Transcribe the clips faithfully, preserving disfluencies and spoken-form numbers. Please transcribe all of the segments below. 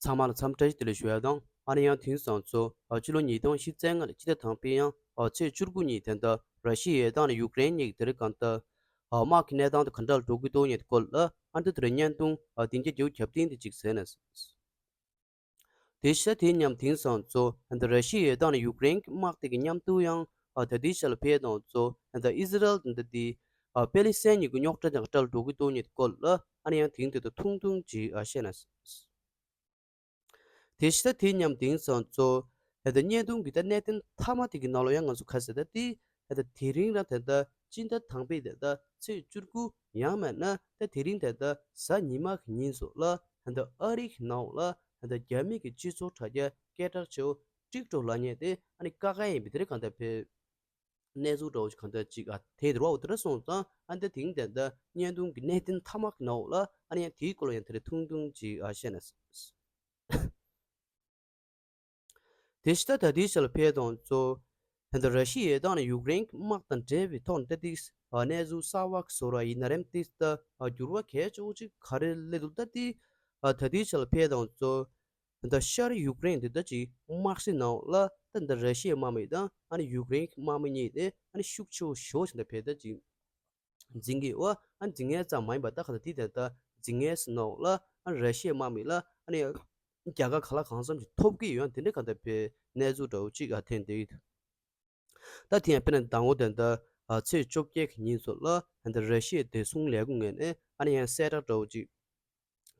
ཚང་མ་ལ་འཚམས་འདྲི་བཀྲ་ཤིས་བདེ་ལེགས་ཞུ་ཡ་དང་། ཨ་ནི་ཡང་དེང་སང་ཚོ་ཨ་ཕྱི་ལོ་ཉིས་སྟོང་ཉི་ཤུ་རྩ་ལྔ་ལ་སྤྱི་ཟླ་དང་པོའི་ཡང་ཨ་ཚེས་བཅུ་དགུ་ཉིན་དེ་འདྲ་ར་ཤི་ཡའི་ཡར་ཐང་ནས་ཡུཀ་རེན་གཉིས་ཀྱི་དེ་རིང་གང་ལྟར་ཨ་དམག་གི་གནས་སྟངས་དེ་ག་འདྲ་ལ་འགྲོ་གི་འདུག་ཉིན་དེ་སྐོར་ལ་ཨ་འདི་དེ་རིང་བརྙན་ཐུང་ཨ་བདུན་བརྒྱ་བརྒྱད་ཅུ་གྱ་བདུན་དེ་གཅིག་གསན་ན། དེ་ཤ་དེ་མཉམ་དེང་སང་ཚོ་ཨ་འདི་ར་ཤི་ཡའི་ཡར་ཐང་ནས་ཡུཀ་རེན་གྱི་དམག་དེ་གི་མཉམ་དུ་ཡང་ཨ་ད་ལྟའི་ཆ་ལ་ཕེབས་དང་ཚོ་ཨ་འདི་ཨི་ཟི་རལ་དང་འདི་དེ་ཨ་པེ་ལི་སི་ཐན་གཉིས་ཀྱི་རྙོག་དྲ་དེ་ག་འདྲ་ལ་འགྲོ་གི་འདུག་ཉིན་དེ་སྐོར་ལ་ཨ་ནི་ཡང་དེང་དེ་དང་ཐུང་ཐུང་ཅིག་ཨ་བཤད་ན། དེ་ཤ་དེ་མཉམ་དེང་སང་ཚོ་ཨ་འདི་བརྙན་ཐུང་གི་ད་གནད་དོན་མཐའ་མ་དེ་གི་ནང་ལ་ཡང་ང་ཚོ་ག་ཟེར་ད་དེ་ཨ་འདི་དེ་རིང་རང་དེ་འདྲ་སྤྱི་ཟླ་དང་པོའི་དེ་འདྲ་ཚེས་བཅུ་དགུ་ཡང་མིན་ན་ད་དེ་རིང་དེ་འདྲ་གཟའ་ཉི་མ་གི་ཉིན་སོགས་ལ་ཨ་འདི་ཨ་རི་གི་ནང་ལ་ཨ་འདི་རྒྱ་མི་གི་སྤྱི་ཚོགས་དྲ་རྒྱ་སྐད་གྲགས་ཆེ་བོ་ཊིག་ཊོག་ལབ་མཁན་དེ་ཨ་ནི་བཀག་ཡ་ཡིན་པའི་དེ་རིང་གང་ལྟར་ཕེབས། གནས་ཚུལ་འདྲ་བོ་ཞིག་གང་ལྟར་ཅིག་ཨ་དེ་དེ་ར་བ་འོ་དེ་འདྲ་སོང་ཙང་ཨ་འདི་དེང་དེ་འདྲ་བརྙན་ཐུང་གི་གནད་དོན་མཐའ་མ་གི་ནང་འོག་ལ་ཨ་ནི་ཡང་དེའི་སྐོར་ལ་ཡང་དེ་རིང་ཐུང་ཐུང་ཅིག་ཨ་བཤད་ན། དེ་ཤ་ད་ལྟའི་ཆ་ལ་ཕེབས་དང་ཚོ་ད་ལྟ་ར་ཤི་ཡའི་ཡར་ཐང་ནས་ཡུཀ་རེན་གྱི་དམག་དང་འབྲེལ་བའི་ཐོག་ནས་ད་ཏིག་གནས་ཚུལ་གསར་བ་གི་བཟོ་འདྲ་ཡིན་ན་རེམ་ཏིག་ད་འགྱུར་བ་གལ་ཆེ་བོ་ཅིག་ག་རེ་སླེབས་འདུག་ད་ཏིག་ད་ལྟའི་ཆ་ལ་ཕེབས་དང་ཚོ་ད་ལྟ་ཤར་ཡུཀ་རེན་དེ་ད་ཅིག་དམག་སྲིད་ནང་ལ་ད་ལྟ་ར་ཤི་ཡའི་དམག་མི་དང་ཨ་ནི་ཡུཀ་རེན་གྱི་དམག་མི་གཉིས་དེ་ཨ་ནི་ཤུགས་ཆེ་བོ་ཞེ་བོ་ཞིག་ད་ཕེབས་ད་ཅིག་འཛིང་གི་ཡོད། ཨ་འཛིང་མཁན་ཙམ་མ་ཡིན་པར་ད་ག་ད་དེ་དེ་ད་འཛིང་མཁན་ཟེར་ནོ་ལ་ཨ་ར་ཤི་ཡའི་དམག་མི་ལ་ཨ་ནི་རྒྱལ་ཁ་ག་ལ་གང་འཚམ་ཞིག་ཐོབ་ཀྱི་ཡོད། དེ་འདྲའི་ག་ད་ཕེབས་གནས་ཚུལ་འདྲ་བོ་ཅིག་ཨ་ཐོན་བསྡད་ཡོད། ད་དེ་ཡང་དཔེར་ན་མདང་དགོང་དེ་འདྲ་ཨ་ཚེས་བཅོ་བརྒྱད་ཀྱི་ཉིན་སོགས་ལ་ཨ་འདི་ར་ཤི་ཡའི་བདེ་སྲུང་ལས་ཁུངས་ངོས་ནས་ཨ་ནི་ཡང་གསལ་བསྒྲགས་འདྲ་བོ་ཅིག་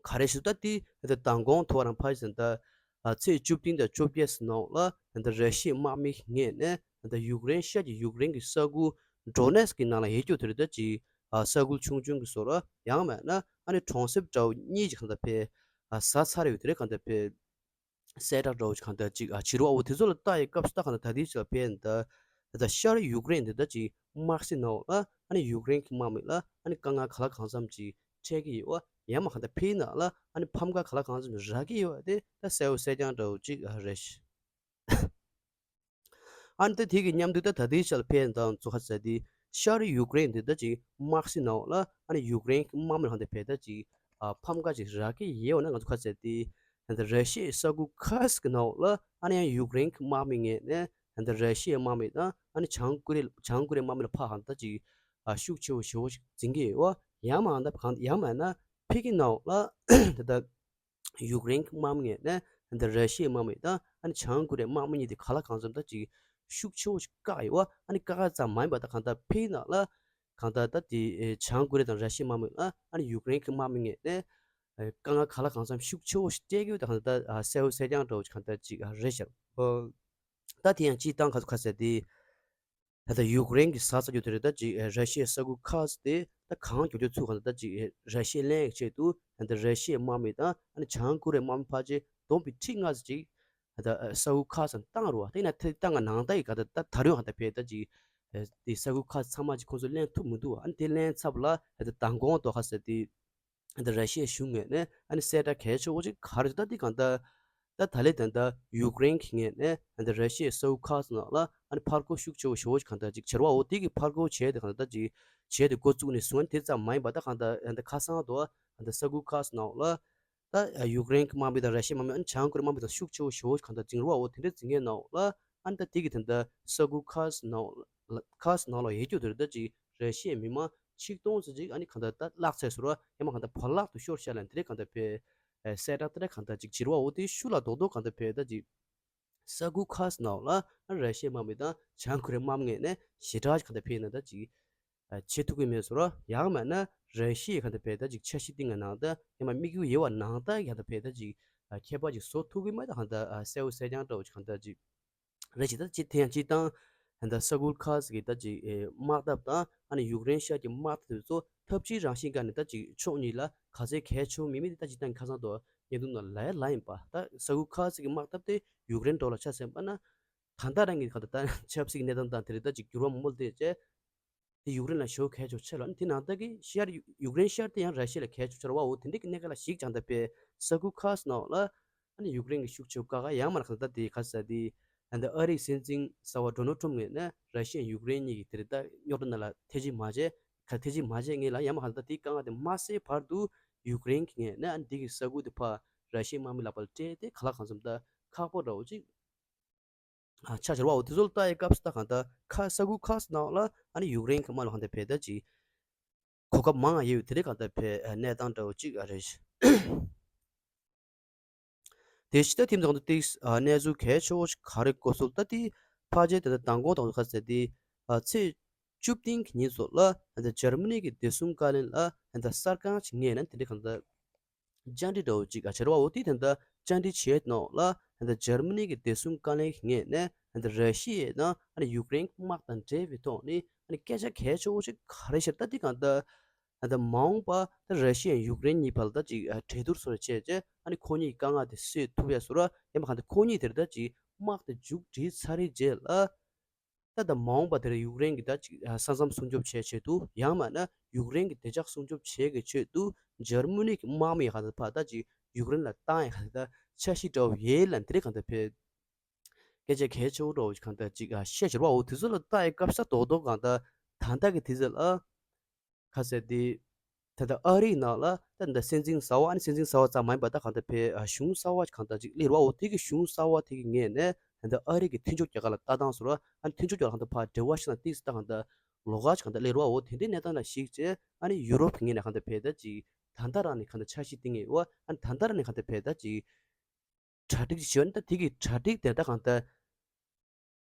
ག་རེ་ཞུ་ད་དེ་ད་མདང་དགོང་ཐོ་རང་ཕ་ཞིག་ད་ཚེས་བཅུ་བདུན་དང་བཅོ་བརྒྱད་ཟེར་ནང་ལ་ད་ར་ཤི་ཡའི་དམག་མི་ངོས་ནས་ད་ཡུཀ་རེན་ཤར་གྱི་ཡུཀ་རེན་གྱི་ས་ཁུལ་ཌོ་ནེ་སི་ཀི་ནང་ལ་ཡོད་རྒྱུ་དེ་རེད། ད་ཅིག་ས་ཁུལ་ཆུང་ཆུང་གི་བཟོ་འདྲ་ཡང་མིན་ན་ཨ་ནི་གྲོང་གསེབ་འདྲ་བོ་གཉིས་ཀྱི་གང་ལྟར་ཕེབས་ཟ་ཚར་ཡོད་དེ་རེད། གང་ལྟར་ཕེབས་གསལ་བསྒྲགས་འདྲ་བོ་ཞིག་གང་ལྟར་ཅིག་ཨ་བྱེད་རོགས་འོ་དེ་ཚོ་ལ་ལྟ་ཡི་སྐབས་སུ་ད་གང་ལྟར་ད་ལྟའི་ཆ་ཕན་ད་ད་ལྟ་ཤར་ཡུཀ་རེན་དེ་ད་ཅིག་དམག་སྲིད་ནང་ལ་ཨ་ནི་ཡུཀ་རེན་གྱི་དམག་མི་ལ་ཨ་ནི་དཀའ་ངལ་ག་ལ་གང་འཚམ་ཅིག་འཕྲད་ཀྱི་ཡོད་པ་ཡང་མ་གང་ལྟར་ཕན་ནང་ལ་ཨ་ནི་ཕམ་ཁ་ག་ལ་གང་འཚམ་ཅིག་རག་གི་ཡོད་པ་དེ་ད་གསལ་བོ་གསལ་རྐྱང་འདྲ་བོ་ཅིག་ཨ་རེད། ཨ་ནི་ད་དེ་གི་མཉམ་དུ་ད་ད་ལྟའི་ཆ་ལ་ཕན་དང་ཚོ་ཁ་ཟེར་དེ་ཤར་ཡུཀ་རེན་དེ་ད་ཅིག་དམག་སྲིད་ནང་ལ་ཨ་ནི་ཡུཀ་རེན་གྱི་དམག་མི་ལ་གང་ལྟར་ཕན་ད་ཅིག་ཨ་ཕམ་ཁ་ཅིག་རག་གི་ཡོད་པ་ན་ང་ཚོ་ཁ་ཟེར་དེ་ད་ལྟ་ར་ཤི་ཡའི་ས་ཁུལ་ཁ་སི་ཀི་ནང་ལ་ཨ་ནི་ཡང་ཡུཀ་རེན་གྱི་དམག་མི་ངོས་ནས་ད་ལྟ་ར་ཤི་ཡའི་དམག་མི་དང་ཨ་ནི་བྱང་ཀོ་རི་ཡ་བྱང་ཀོ་རི་ཡའི་དམག་མི་ལ་ཕར་གང་ལྟར་ཅིག་ཨ་ཤུགས་ཆེ་བོ་ཞེ་བོ་ཞིག་འཛིང་གི་ཡོད་པ་ཡང་མ་གང་ལྟར་གང་ཡང་མིན་ན་ཕ་གི་ནང་ལ་ད་ལྟ་ཡུཀ་རེན་གྱི་དམག་མི་ངོས་ནས་ད་ལྟ་ར་ཤི་ཡའི་དམག་མི་དང་ཨ་ནི་བྱང་ཀོ་རི་ཡའི་དམག་མི་གཉིས་དེ་ག་ལ་གང་འཚམ་ད་ཅིག་ཤུགས་ཆེ་བོ་ཞིག་བཀག་ཡོད་པ་ཨ་ནི་བཀག་ཡ་ཙམ་མ་ཡིན་པ་ད་གང་ལྟར་ཕ་གི་ནང་ལ་གང་ལྟར་ད་དེ་ཨེ་བྱང་ཀོ་རི་ཡ་དང་ར་ཤི་ཡའི་དམག་མི་ལ་ཨ་ནི་ཡུཀ་རེན་གྱི་དམག་མི་ངོས་ནས་ཨེ་དཀའ་ངལ་ག་ལ་གང་འཚམ་ཤུགས་ཆེ་བོ་ཞིག་སྤྲད་ཀྱི་ཡོད་ད་གང་ལྟར་ཨ་གསལ་བོ་གསལ་རྐྱང་འདྲ་བོ་ཞིག་གང་ལྟར་ཅིག་ཨ་རེད་ཤག་ཨོ། ད་དེ་ཡང་སྤྱིར་བཏང་ག་ཚོད་ཁ་ཟེར་དེ། ད་ལྟ་ཡུཀ་རེན་གྱི་ས་ཆ་རྒྱུ་དེ་རེད། ད་ཅིག་ཨེ་ར་ཤི་ཡའི་ས་ཁུལ་ཁ་ཙ་དེ་ད་གང་རྒྱུ་རྒྱུ་ཚུགས་གང་ད་ད་ཅིག་ཨེ་ར་ཤི་ཡའི་གླེང་ཡག་ཆེད་དུ་ད་ལྟ་ར་ཤི་ཡའི་དམག་མི་དང་ཨ་ནི་བྱང་ཀོ་རི་ཡའི་དམག་མི་ཕལ་ཆེར་བསྡོམས་པའི་ཁྲི་ལྔ་ཙམ་ཅིག་ད་ལྟ་ཨེ་ས་ཁུལ་ཁ་ཙ་བཏང་རུ་བ་དེ་ཡིན་ན་དེ་བཏང་ག་ནང་ད་ཡི་ག་ད་ད་ད་རུང་གང་ད་ཕེ་ད་ཅིག་ཨེ་དེ་ས་ཁུལ་ཁ་ཙ་ཚང་མ་ཅིག་ཁོང་ཚོ་ལེན་ཐུབ་མི་འདུག་ཨ་ནི་དེ་ལེན་ཚར་བ་ལ་ད་ལྟ་མདང་དགོང་དོ་ཁ་ཟེར་དེ། ད་ར་ཤི་ཡའི་གཞུང་ངོས་ནས་ཨ་ནི་གསལ་བསྒྲགས་གལ་ཆེ་བོ་ཅིག་ག་རེ་ད་འདི་གང་ལྟར་ད་ད་ལས་ད་ལྟ་ཡུཀ་རེན་གྱི་ངོས་ནས་ཨ་ནི་ར་ཤི་ཡའི་ས་ཁུལ་ཁག་ཙམ་ནང་ལ་ཨ་ནི་ཕར་རྒོལ་ཤུགས་ཆེ་བོ་ཞེ་བོ་ཅིག་གང་ལྟར་ཅིག་བྱེད་རོགས་འོ་དེ་གི་ཕར་རྒོལ་བྱས་ཏེ་གང་ལྟར་ཅིག་བྱས་ཏེ་འགོ་བཙུགས་ནས་བཟུང་དེ་ཙམ་མ་ཡིན་པ་ད་གང་ལྟར་ཨ་ནི་ཁ་སང་དུ་ཨ་ནི་ས་ཁུལ་ཁག་ཙམ་ནང་ལ་ད་ཡུཀ་རེན་གྱི་དམག་མི་དང་ར་ཤི་ཡའི་དམག་མི་ཨ་ནི་བྱང་ཀོ་རི་ཡའི་དམག་མི་དང་ཤུགས་ཆེ་བོ་ཞེ་བོ་ཅིག་གང་ལྟར་འཛིང་རོགས་འོ་དེ་འདྲ་འཛིང་མཁན་ནང་ལ་ཨ་ནི་ད་དེ་གི་ད་ལྟ་ས་ཁུལ་ཁག་ཙམ་ནང་ལ་ཁག་ཙམ་ནང་ལ་ཡོད་རྒྱུ་དེ་རེད། ད་ཅིག་ར་ཤི་ཡའི་མི་མང་ཆིག་སྟོང་ཙམ་ཅིག་ཨ་ནི་གང་ལྟར་ད་བརླག་ཚར་སོང་ར་ཡང་མ་གང་ལྟར་བར་བརླག་ཏུ་ཤོར་ཤག་ལ་དེ་རེད། གང་ལྟར་ཕེ་ཨེ་གསལ་བསྒྲགས་དེ་རེད། གང་ལྟར་ཅིག་བྱེད་རོགས་འོ་དེ་ཤུགས་ལ་རྡོག་རྡོག་གང་ལྟར་ཕེ་ད་ཅིག་ས་ཁུལ་ཁག་ཙམ་ནང་ལ་ཨ་ར་ཤི་ཡའི་དམག་མི་དང་བྱང་ཀོ་རི་ཡའི་དམག་མི་ངོས་ནས་ཞེ་དྲག་ཅིག་གང་ལྟར་ཕེ་ན་ད་ཅིག་ཨ་བྱེད་ཐུབ་ཀྱི་མེད་སོང་ར་ཡང་མིན་ན་ར་ཤི་ཡའི་གང་ལྟར་ཕེ་ད་ཅིག་འཆར་གཞི་སྟེང་གི་ནང་ད་ཡང་མ་དམིགས་ཡུལ་ཡོད་པ་ནང་ད་གང་ལྟར་ཕེ་ད་ཅིག་ཨ་ཁྱད་པར་ཅིག་བཟོ་ཐུབ་ཀྱི་མེད། ད་གང་ལྟར་ཨ་གསལ་བོ་གསལ་རྐྱང་འདྲ་བོ་ཅིག་གང་ལྟར་ཅིག་རེད་ཅེས། ད་ཅི་དེ་ཡང་སྤྱིར་བཏང་ད་ལྟ་ས་ཁུལ་ཁག་ཅིག་གི་ད་ཅིག་ཨེ་དམག་འཐབ་དང་ཨ་ནི་ཡུཀ་རེན་ཤར་གྱི་དམག་འཐབ་དེ་ཚོ་འཐབ་ཇུས་རང་བཞིན་སྒང་ནས་ད་ཅིག་ཕྱོགས་གཉིས་ལ་ག་ཚད་གལ་ཆེ་བོ་མེད་མེད་དེ་ད་ཅིག་ད་ཁ་སང་དུ་བརྙན་ཐུང་ནང་ལ་ལབ་ཡིན་པ། ད་ས་ཁུལ་ཁག་ཅིག་གི་དམག་འཐབ་དེ་ཡུཀ་རེན་འགྲོ་ལ་ཆ་མཚོན་པ་ན་ད་ལྟ་རང་གི་ད་ལྟ་ཆབ་སྲིད་གནས་སྟངས་དང་དེ་རིགས་ད་ཅིག་འགྱུར་བ་མང་པོ་སླེབས་བྱས། དེ་ཡུཀ་རེན་ལ་ཞེ་པོ་གལ་ཆེ་བོ་ཆགས་ལ། དེ་ནང་ལྟར་གྱི་ཤར་ཡུཀ་རེན་ཤར་དེ་ཡང་ར་ཤི་ཡ་ལ་གལ་ཆེ་བོ་ཆགས་ར་བ་འོ་དེ་འདྲའི་གི་གནས་སྐབས་ལ་གཞིགས་ཀྱང་ད་པའི་ས་ཁུལ་ཁག་ནང་ལ་ཨ་ནི་ཡུཀ་རེན་གྱི་ཤུགས་ཆེ་བོ་བཀག་ག་ཡང་མར་གང་ལྟར་དེ་ག་ས་དེ་ཨ་ནི་ཨ་རིའི་སྲིད་འཛིན་གསར་བ་ཌོ་ནལ་ཊམ་ངོས་ནས་ར་ཤི་ཡ་ཡུཀ་རེན་གཉིས་ཀྱི་དེ་རིགས་ད་རྙོག་དྲ་ནང་ལ་ཐེ་ཇུས་མ་བྱས་ག་ཐེ་ཇུས་མ་བྱས་ངེས་ལ་ཡང་མར་གང་ལྟར་དེའི་དཀའ་ངལ་དེ་མ་སེལ་བར་དུ་ཡུཀ་རེན་གྱི་ངོས་ནས་ཨ་ནི་དེ་གི་ས་ཁུལ་དེ་ཕར་ ར་ཤི་ཡའི་དམག་མི་ལག་པར་སྤྲད་དེ་ག་ལ་གང་འཚམ་ད་ཁག་པོ་འདྲ་བོ་ཅིག་ཨ་ཆགས་ཀྱི་རེད་བ། འོ་དེ་ཚོ་ལ་ལྟ་ཡི་སྐབས་སུ་ད་གང་ལྟར་ཁ་ས་ཁུལ་ཁག་ཅིག་ནང་ལ་ཨ་ནི་ཡུཀ་རེན་གྱི་དམག་ལ་གང་ལྟར་བས་ད་ཅིག་གོ་སྐབས་མང་ང་ཡོད་དེ་རེད། གང་ལྟར་བས་གནས་སྟངས་འདྲ་བོ་ཅིག་ཨ་རེད། དེ་ཕྱི་ད་ཐིམ་ཚང་དུ་ཏིག་ཨ་གནས་ཚུལ་གལ་ཆེ་བོ་ཞིག་ག་རེ་གོ་སོང་ལ་ད་དེ་ཕལ་ཆེར་དེ་ད་མདང་དགོང་དང་ཁ་ཟེར་དེ་ཨ་ཚེས་བཅུ་བདུན་གྱི་ཉིན་སོགས་ལ་ད་འཇར་མ་ནི་གི་བདེ་སྲུང་བཀའ་བློན་ལ་ད་གསར་ཁང་ཞིག་ངོས་ནས་དེ་འདྲའི་གང་ལྟར་བཅར་འདྲི་འདྲ་བོ་ཅིག་ཨ་བྱས་རེད་བ། འོ་དེ་ད་ལྟ་བཅར་འདྲི་བྱས་ནོག་ལ་ད་ལྟ་འཇར་མ་ནི་གི་བདེ་སྲུང་བཀའ་བློན་ངོས་ནས་ད་ལྟ་ར་ཤི་ཡའི་ནང་ཨ་ནི་ཡུཀ་རེན་དམག་དང་འབྲེལ་བའི་ཐོག་ནས་ཨ་ནི་སྐད་ཆ་གལ་ཆེ་བོ་ཞིག་ག་རེ་བཤད་ད་དེ་གང་ལྟར་ད་ལྟ་མ་འོངས་པ་ད་ར་ཤི་ཡ་ཡུཀ་རེན་གཉིས་བར་ལ་ད་ཅིག་ཨ་གྲོས་བསྡུར་སོགས་བྱས་རྗེས་ཨ་ནི་ཁོ་གཉིས་དཀའ་ངལ་དེ་སེལ་ཐུབ་ཡ་བཟོ་ར་ཡང་མ་གང་ལྟར་ཁོ་གཉིས་དེར་ད་ཅིག་དམག་དེ་མཇུག་སྒྲིལ་ཚར་རེད་རྗེས་ལ། ད་ལྟ་མ་འོངས་པ་དེར་ཡུཀ་རེན་གྱི་ད་ཅིག་ས་མཚམས་སྲུང་སྐྱོབ་བྱེད་ཆེད་དུ་ཡང་མིན་ན་ཡུཀ་རེན་གྱི་བདེ་འཇགས་སྲུང་སྐྱོབ་བྱེད་ཀྱི་ཆེད་དུ་འཇར་མ་ནི་གི་དམག་མི་གང་ལྟར་ཕར་ད་ཅིག་ཡུཀ་རེན་ལ་བཏང་ཡ་གང་ལྟར་འཆར་གཞི་འདྲ་བོ་ཡོད་ལབ་དེ་རིགས་གང་ལྟར་ཕེ་སྐད་ཆ་གལ་ཆེ་བོ་འདྲ་བོ་གང་ལྟར་ཅིག་བཤད་བཞག་པ། འོ་དེ་ཚོ་ལ་ལྟ་ཡ་སྐབས་ས་རྡོག་རྡོག་གང་ལྟར་ད་ལྟ་གི་དུས་ཚོད་ལ། ཁ་ཟེར་དེ། ད་ལྟ་ཨ་རིའི་ནང་ལ་ད་ལྟ་སྲིད་འཛིན་གསར་བ་ཨ་ནི་སྲིད་འཛིན་གསར་བ་ཙམ་མ་ཡིན་པ་ད་གང་ལྟར་ཕེ་གཞུང་གསར་བ་གང་ལྟར་ཅིག་སླེབས་རེད་བ། འོ་དེ་གི་གཞུང་གསར་བ་དེ་གི་ངོས་ནས་ད་ལྟ་ཨ་རི་གི་མཐུན་ཕྱོགས་རྒྱལ་ཁབ་ལ་ལྟ་སྟངས་སོགས་ར་ཨ་ནི་མཐུན་ཕྱོགས་རྒྱལ་ཁབ་དང་ཕར་འབྲེལ་བ་ཞིག་ན་ཏིག་ཙམ་ད་གང་ལྟར་ལོགས་ཀ་གང་ལྟར་སླེབས་རེད་བ། འོ་དེ་འདྲའི་གནས་སྟངས་ལ་གཞིགས་བྱས་ཨ་ནི་ཡུ་རོབ་ཀྱི་ངོས་ནས་གང་ལྟར་ཕེ་ད་ཅིག་ད་ལྟ་རང་ནས་གང་ལྟར་འཆར་གཞི་བཏིང་ངེས་བ། ཨ་ནི་ད་ལྟ་རང་ནས་གང་ལྟར་ཕེ་ད་ཅིག་གྲ་སྒྲིག་ཅིག་བྱས་པ་ནི་ད་དེ་གི་གྲ་སྒྲིག་དེ་ད་གང་ལྟར་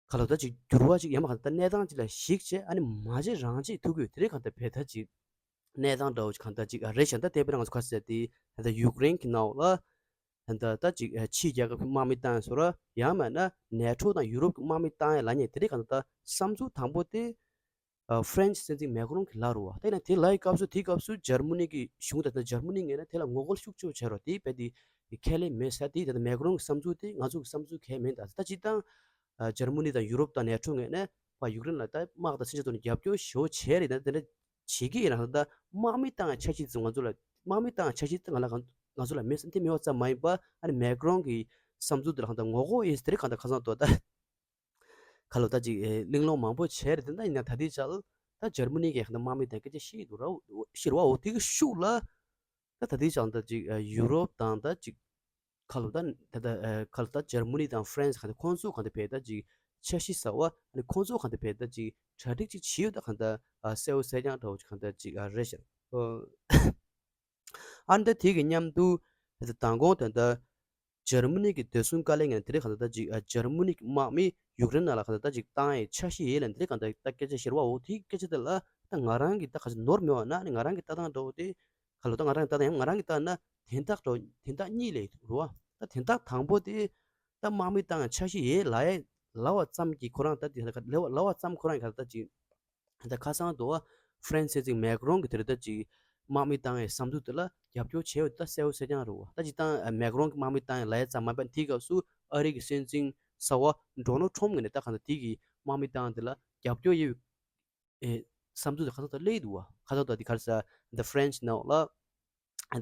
ག་ལ་ད་ཅིག་འགྱུར་བ་ཅིག་ཡང་མ་གང་ལྟར་གནས་སྟངས་ཅིག་ལ་གཞིགས་བྱས་ཨ་ནི་མ་བྱེད་རང་བྱེད་ཐུབ་ཀྱི་ཡོད་དེ་རེད། གང་ལྟར་ཕེ་ད་ཅིག་གནས་སྟངས་འདྲ་བོ་ཅིག་གང་ལྟར་ཅིག་ཨ་རེད་ཤག་ད་ལྟ་དཔེར་ན་ང་ཚོ་ཁ་ཟེར་དེ་ད་ལྟ་ཡུཀ་རེན་གྱི་ནང་ལ་ད་ལྟ་ད་ཅིག་ཕྱིའི་རྒྱལ་ཁབ་ཀྱི་དམག་མི་བཏང་ཡ་སོགས་ར་ཡང་མིན་ན་ནེ་ཊོ་དང་ཡུ་རོབ་ཀྱི་དམག་མི་བཏང་ཡ་ལབ་མཁན་དེ་རེད། གང་ལྟར་བསམ་ཚུལ་དང་པོ་དེ། ཨ་ཧྥ་རན་སི་སྲིད་འཛིན་མེ་ཀ་རོན་གྱིས་ལབ་རེད་བ། དེ་ནས་དེ་ལབ་ཡི་སྐབས་སུ་དེའི་སྐབས་སུ་འཇར་མ་ནི་གི་གཞུང་དང་ད་འཇར་མ་ནི་ངོས་ནས་དེ་ལ་ངོ་རྒོལ་ཤུགས་ཆེ་བོ་བྱས་རེད་བ། དེ་རྦད་དེ་ཁས་ལེན་མེད་ཟེར། དེ་ད་ལྟ་མེ་ཀ་རོན་གྱི་བསམ་ཚུལ་དེ་ང་ཚོ་གི་བསམ་ཚུལ་གང་ཡང་མིན། ད་ད་སྤྱིར་བཏང་ཨ་འཇར་མ་ནི་དང་ཡུ་རོབ་དང་ནེ་ཊོ་ངོས་ནས་ཕར་ཡུཀ་རེན་ལ་ད་དམག་དང་མཚོན་ཆ་ཐོག་ནས་རྒྱབ་སྐྱོར་ཞེ་པོ་བྱས་རེད། ད་དེ་འདྲ་བྱེད་ཀྱི་ཡིན་ན་ད་ལྟ་དམག་མི་བཏང་ཡ་འཆར་གཞི་ཙམ་ང་ཚོ་ལ་དམག་མི་བཏང་ཡ་འཆར་གཞི་དེ་ང་ལ་ང་ང་ཚོ་ལ་མེད་ཟེར། དེ་མེད་པ་ཙམ་མ་ཡིན་པ་ཨ་ནི་མེ་ཀ་རོན་གྱི་བསམ་ཚུལ་དེ་ལ་གང་ལྟར་ངོ་རྒོལ་ཡིན་ཟེར། དེ་རེད། གང་ལྟར་ཁ་སང་དོ་ད། ཁ་ལོ་ད་ཅིག་ཨེ་གླེང་སློང་མང་པོ་བྱས་རེད། དེ་འདྲ་ཡིན་ན་ད་ལྟའི་ཆར་ད་འཇར་མ་ནི་གིས་ད་དམག་མི་དང་སྐད་ཆ་བཤད་འདུག་ར་བཤད་རེད་བ། འོ་དེ་གི་ཤུགས་ལ་ད་ད་ལྟའི་ཆར་ད་ཅིག་ཨ་ཡུ་རོབ་དང་ད་ཅིག་ཁ་ལོ་ད་ད་ད་ཨ་ཁ་ལོ་ད་འཇར་མ་ནི་དང་ཧྥ་རན་སི་གང་ལྟར་ཁོང་ཚོ་གང་ལྟར་བས་ད་ཅིག་འཆར་གཞི་གསར་བ་ཨ་ནི་ཁོང་ཚོ་གང་ལྟར་བས་ད་ཅིག་གྲ་སྒྲིག་ཅིག་བྱས་ཡོད། ད་གང་ལྟར་ཨ་གསལ་བོ་གསལ་རྐྱང་འདྲ་བོ་ཅིག་གང་ལྟར་ཅིག་ཨ་རེད་ཤག་ཨ་ནི་ད་དེ་གི་མཉམ་དུ་ད་ལྟ་མདང་དགོང་ད་ལྟ། འཇར་མ་ནི་གི་བདེ་སྲུང་བཀའ་བློན་ངོས་ནས་དེ་རིང་གང་ལྟར་ད་ཅིག་ཨ་འཇར་མ་ནི་གི་དམག་མི་ཡུཀ་རེན་ནང་ལ་གང་ལྟར་ད་ཅིག་བཏང་ཡའི་འཆར་གཞི་ཡོད་ལབ་དེ་རིང་གང་ལྟར་ད་སྐད་ཆ་བཤད་རེད་བ། འོ་དེའི་སྐད་ཆ་དེ་ལ་ད་ང་རང་གི་ད་ག་ཚོད་ནོར་མེད་པ་ན་ནི་ང་རང་གི་ལྟ་སྟངས་འདྲ་བོ་དེ་ག་ལོ་ད་ང་རང་གི་ལྟ་སྟངས་ཡང་ང་རང་གི་ལྟ་ན་དན་རྟགས་འདྲ་བོ་དན་རྟགས་གཉིས་ལས་རེད་བ། ད་དན་རྟགས་དང་པོ་དེ་ད་དམག་མི་བཏང་ཡའི་འཆར་གཞི་ཡོད་ལབ་ཡ་ལབ་པ་ཙམ་གྱིས་ཁོ་རང་ད་དེ་ལབ་པ་ལབ་པ་ཙམ་ཁོ་རང་གི་ག་ལ་ད་ཅིག་ད་ཁ་སང་དུ་ཧྥ་རན་སི་སྲིད་འཛིན་མེ་ཀ་རོན་གྱིས་དེར་ད་ཅིག་དམག་མི་བཏང་ཡའི་བསམ་ཚུལ་དེ་ལ་རྒྱབ་སྐྱོར་བྱས་ཡོད་ད་གསལ་བོ་གསལ་རྐྱང་རེད་བ། ད་ཅིག་ད་མེ་ཀ་རོན་གྱིས་དམག་མི་བཏང་ཡ་ལབ་ཡ་ཙམ་མ་ཡིན་པ་དེའི་སྐབས་སུ་ཨ་རི་གི་སྲིད་འཛིན་གསར་བ་ཌོ་ནལ་ཊམ་ངོས་ནས་ད་གང་ལྟར་དེ་གི་དམག་མི་བཏང་དེ་ལ་རྒྱབ་སྐྱོར་ཡོད་ཨེ་བསམ་ཚུལ་དེ་ཁ་སང་ད་སླེབས་འདུག་བ། ཁ་སང་ད་དེ་ག་རེ་ཟེར་ད་ཧྥ་རན་སི་ནང་ལ།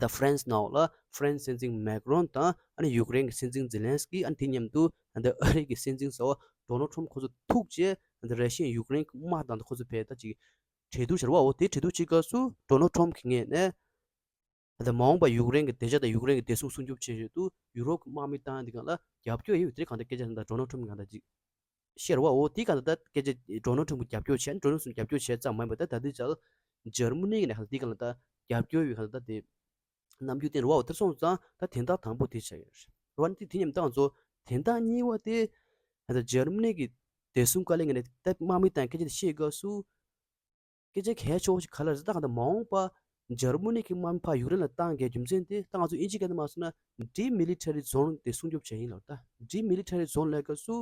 ད་ཧྥ་རན་སི་ནང་ལ་ཧྥ་རན་སི་སྲིད་འཛིན་མེ་ཀ་རོན་དང་ཨ་ནི་ཡུཀ་རེན་གྱི་སྲིད་འཛིན་ཛེ་ལན་སི་ཀི་ཨ་ནི་དེ་མཉམ་དུ་ད་ཨ་རི་གི་སྲིད་འཛིན་གསར་བ་ཌོ་ནལ་ཊམ་ཁོ་ཚོ་ཐུག་རྗེས་ད་ར་ཤི་ཡ་ཡུཀ་རེན་གྱི་དམག་དང་ཁོ་ཚོ་བས་ད་ཅིག་གྲོས་བསྡུར་བྱས་རེད་བ། འོ་དེ་གྲོས་བསྡུར་བྱེད་སྐབས་སུ་ཌོ་ནལ་ཊམ་གྱི་ངོས་ནས་ད་མ་འོངས་པ་ཡུཀ་རེན་གྱི་བདེ་འཇགས་དང་ཡུཀ་རེན་གྱི་བདེ་སྲུང་སྲུང་སྐྱོབ་བྱེད་ཆེད་དུ་ཡུ་རོབ་ཀྱི་དམག་མི་བཏང་ཡ་འདི་སྒང་ལ་རྒྱབ་སྐྱོར་ཡོད་དེ་གང་ལྟར་སྐད་ཆ་ད་ལྟ་ཌོ་ནལ་ཊམ་གྱིས་གང་ལྟར་ཅིག་བཤད་རེད་བ། འོ་དེ་གང་ལྟར་ད་སྐད་ཆ་ཌོ་ནལ་ཊམ་གྱིས་རྒྱབ་སྐྱོར་བྱས་ཌོ་ནལ་ཊམ་རྒྱབ་སྐྱོར་བྱས་ཙམ་མ་ཡིན་པར་ད་ད་ལྟའི་ཆར་འཇར་མ་ནི་ནས་གང་ལྟར་དེ་གང་ལྟར་ད་རྒྱབ་སྐྱོར་ཡོད་གང་ལྟར་ད་དེ་རྣམ་འགྱུར་བསྟན་རེད་བ། འོ་དེར་སོང་ཙང་ད་དན་རྟགས་དང་པོ་དེ་ཆགས་ཡོད་རེད་བ། ནི་དེ་དེ་མཉམ་ད་ང་ཚོ་དན་རྟགས་གཉིས་པ་དེ་ད་ལྟ་འཇར་མ་ནི་གི་བདེ་སྲུང་བཀའ་བློན་ངོས་ནས་ད་དམག་མི་དང་སྐད་ཆ་དེ་བཤད་སྐབས་སུ། སྐད་ཆ་གལ་ཆེ་བོ་ཞིག་ག་ལ་རེད་ཟེར་ན་ད་གང་ལྟར་མ་འོངས་པ་འཇར་མ་ནི་གི་དམག་མི་ཕར་ཡུཀ་རེན་ལ་བཏང་གི་རྒྱུ་མཚན་དེ་ད་ང་ཚོ་དབྱིན་ཇིའི་སྐད་ནང་མ་སོང་ན་demilitarized zone དེ་སྲུང་སྐྱོབ་བྱས་ཡིན་ལབ། ད་demilitarized zone ལབ་སྐབས་སུ་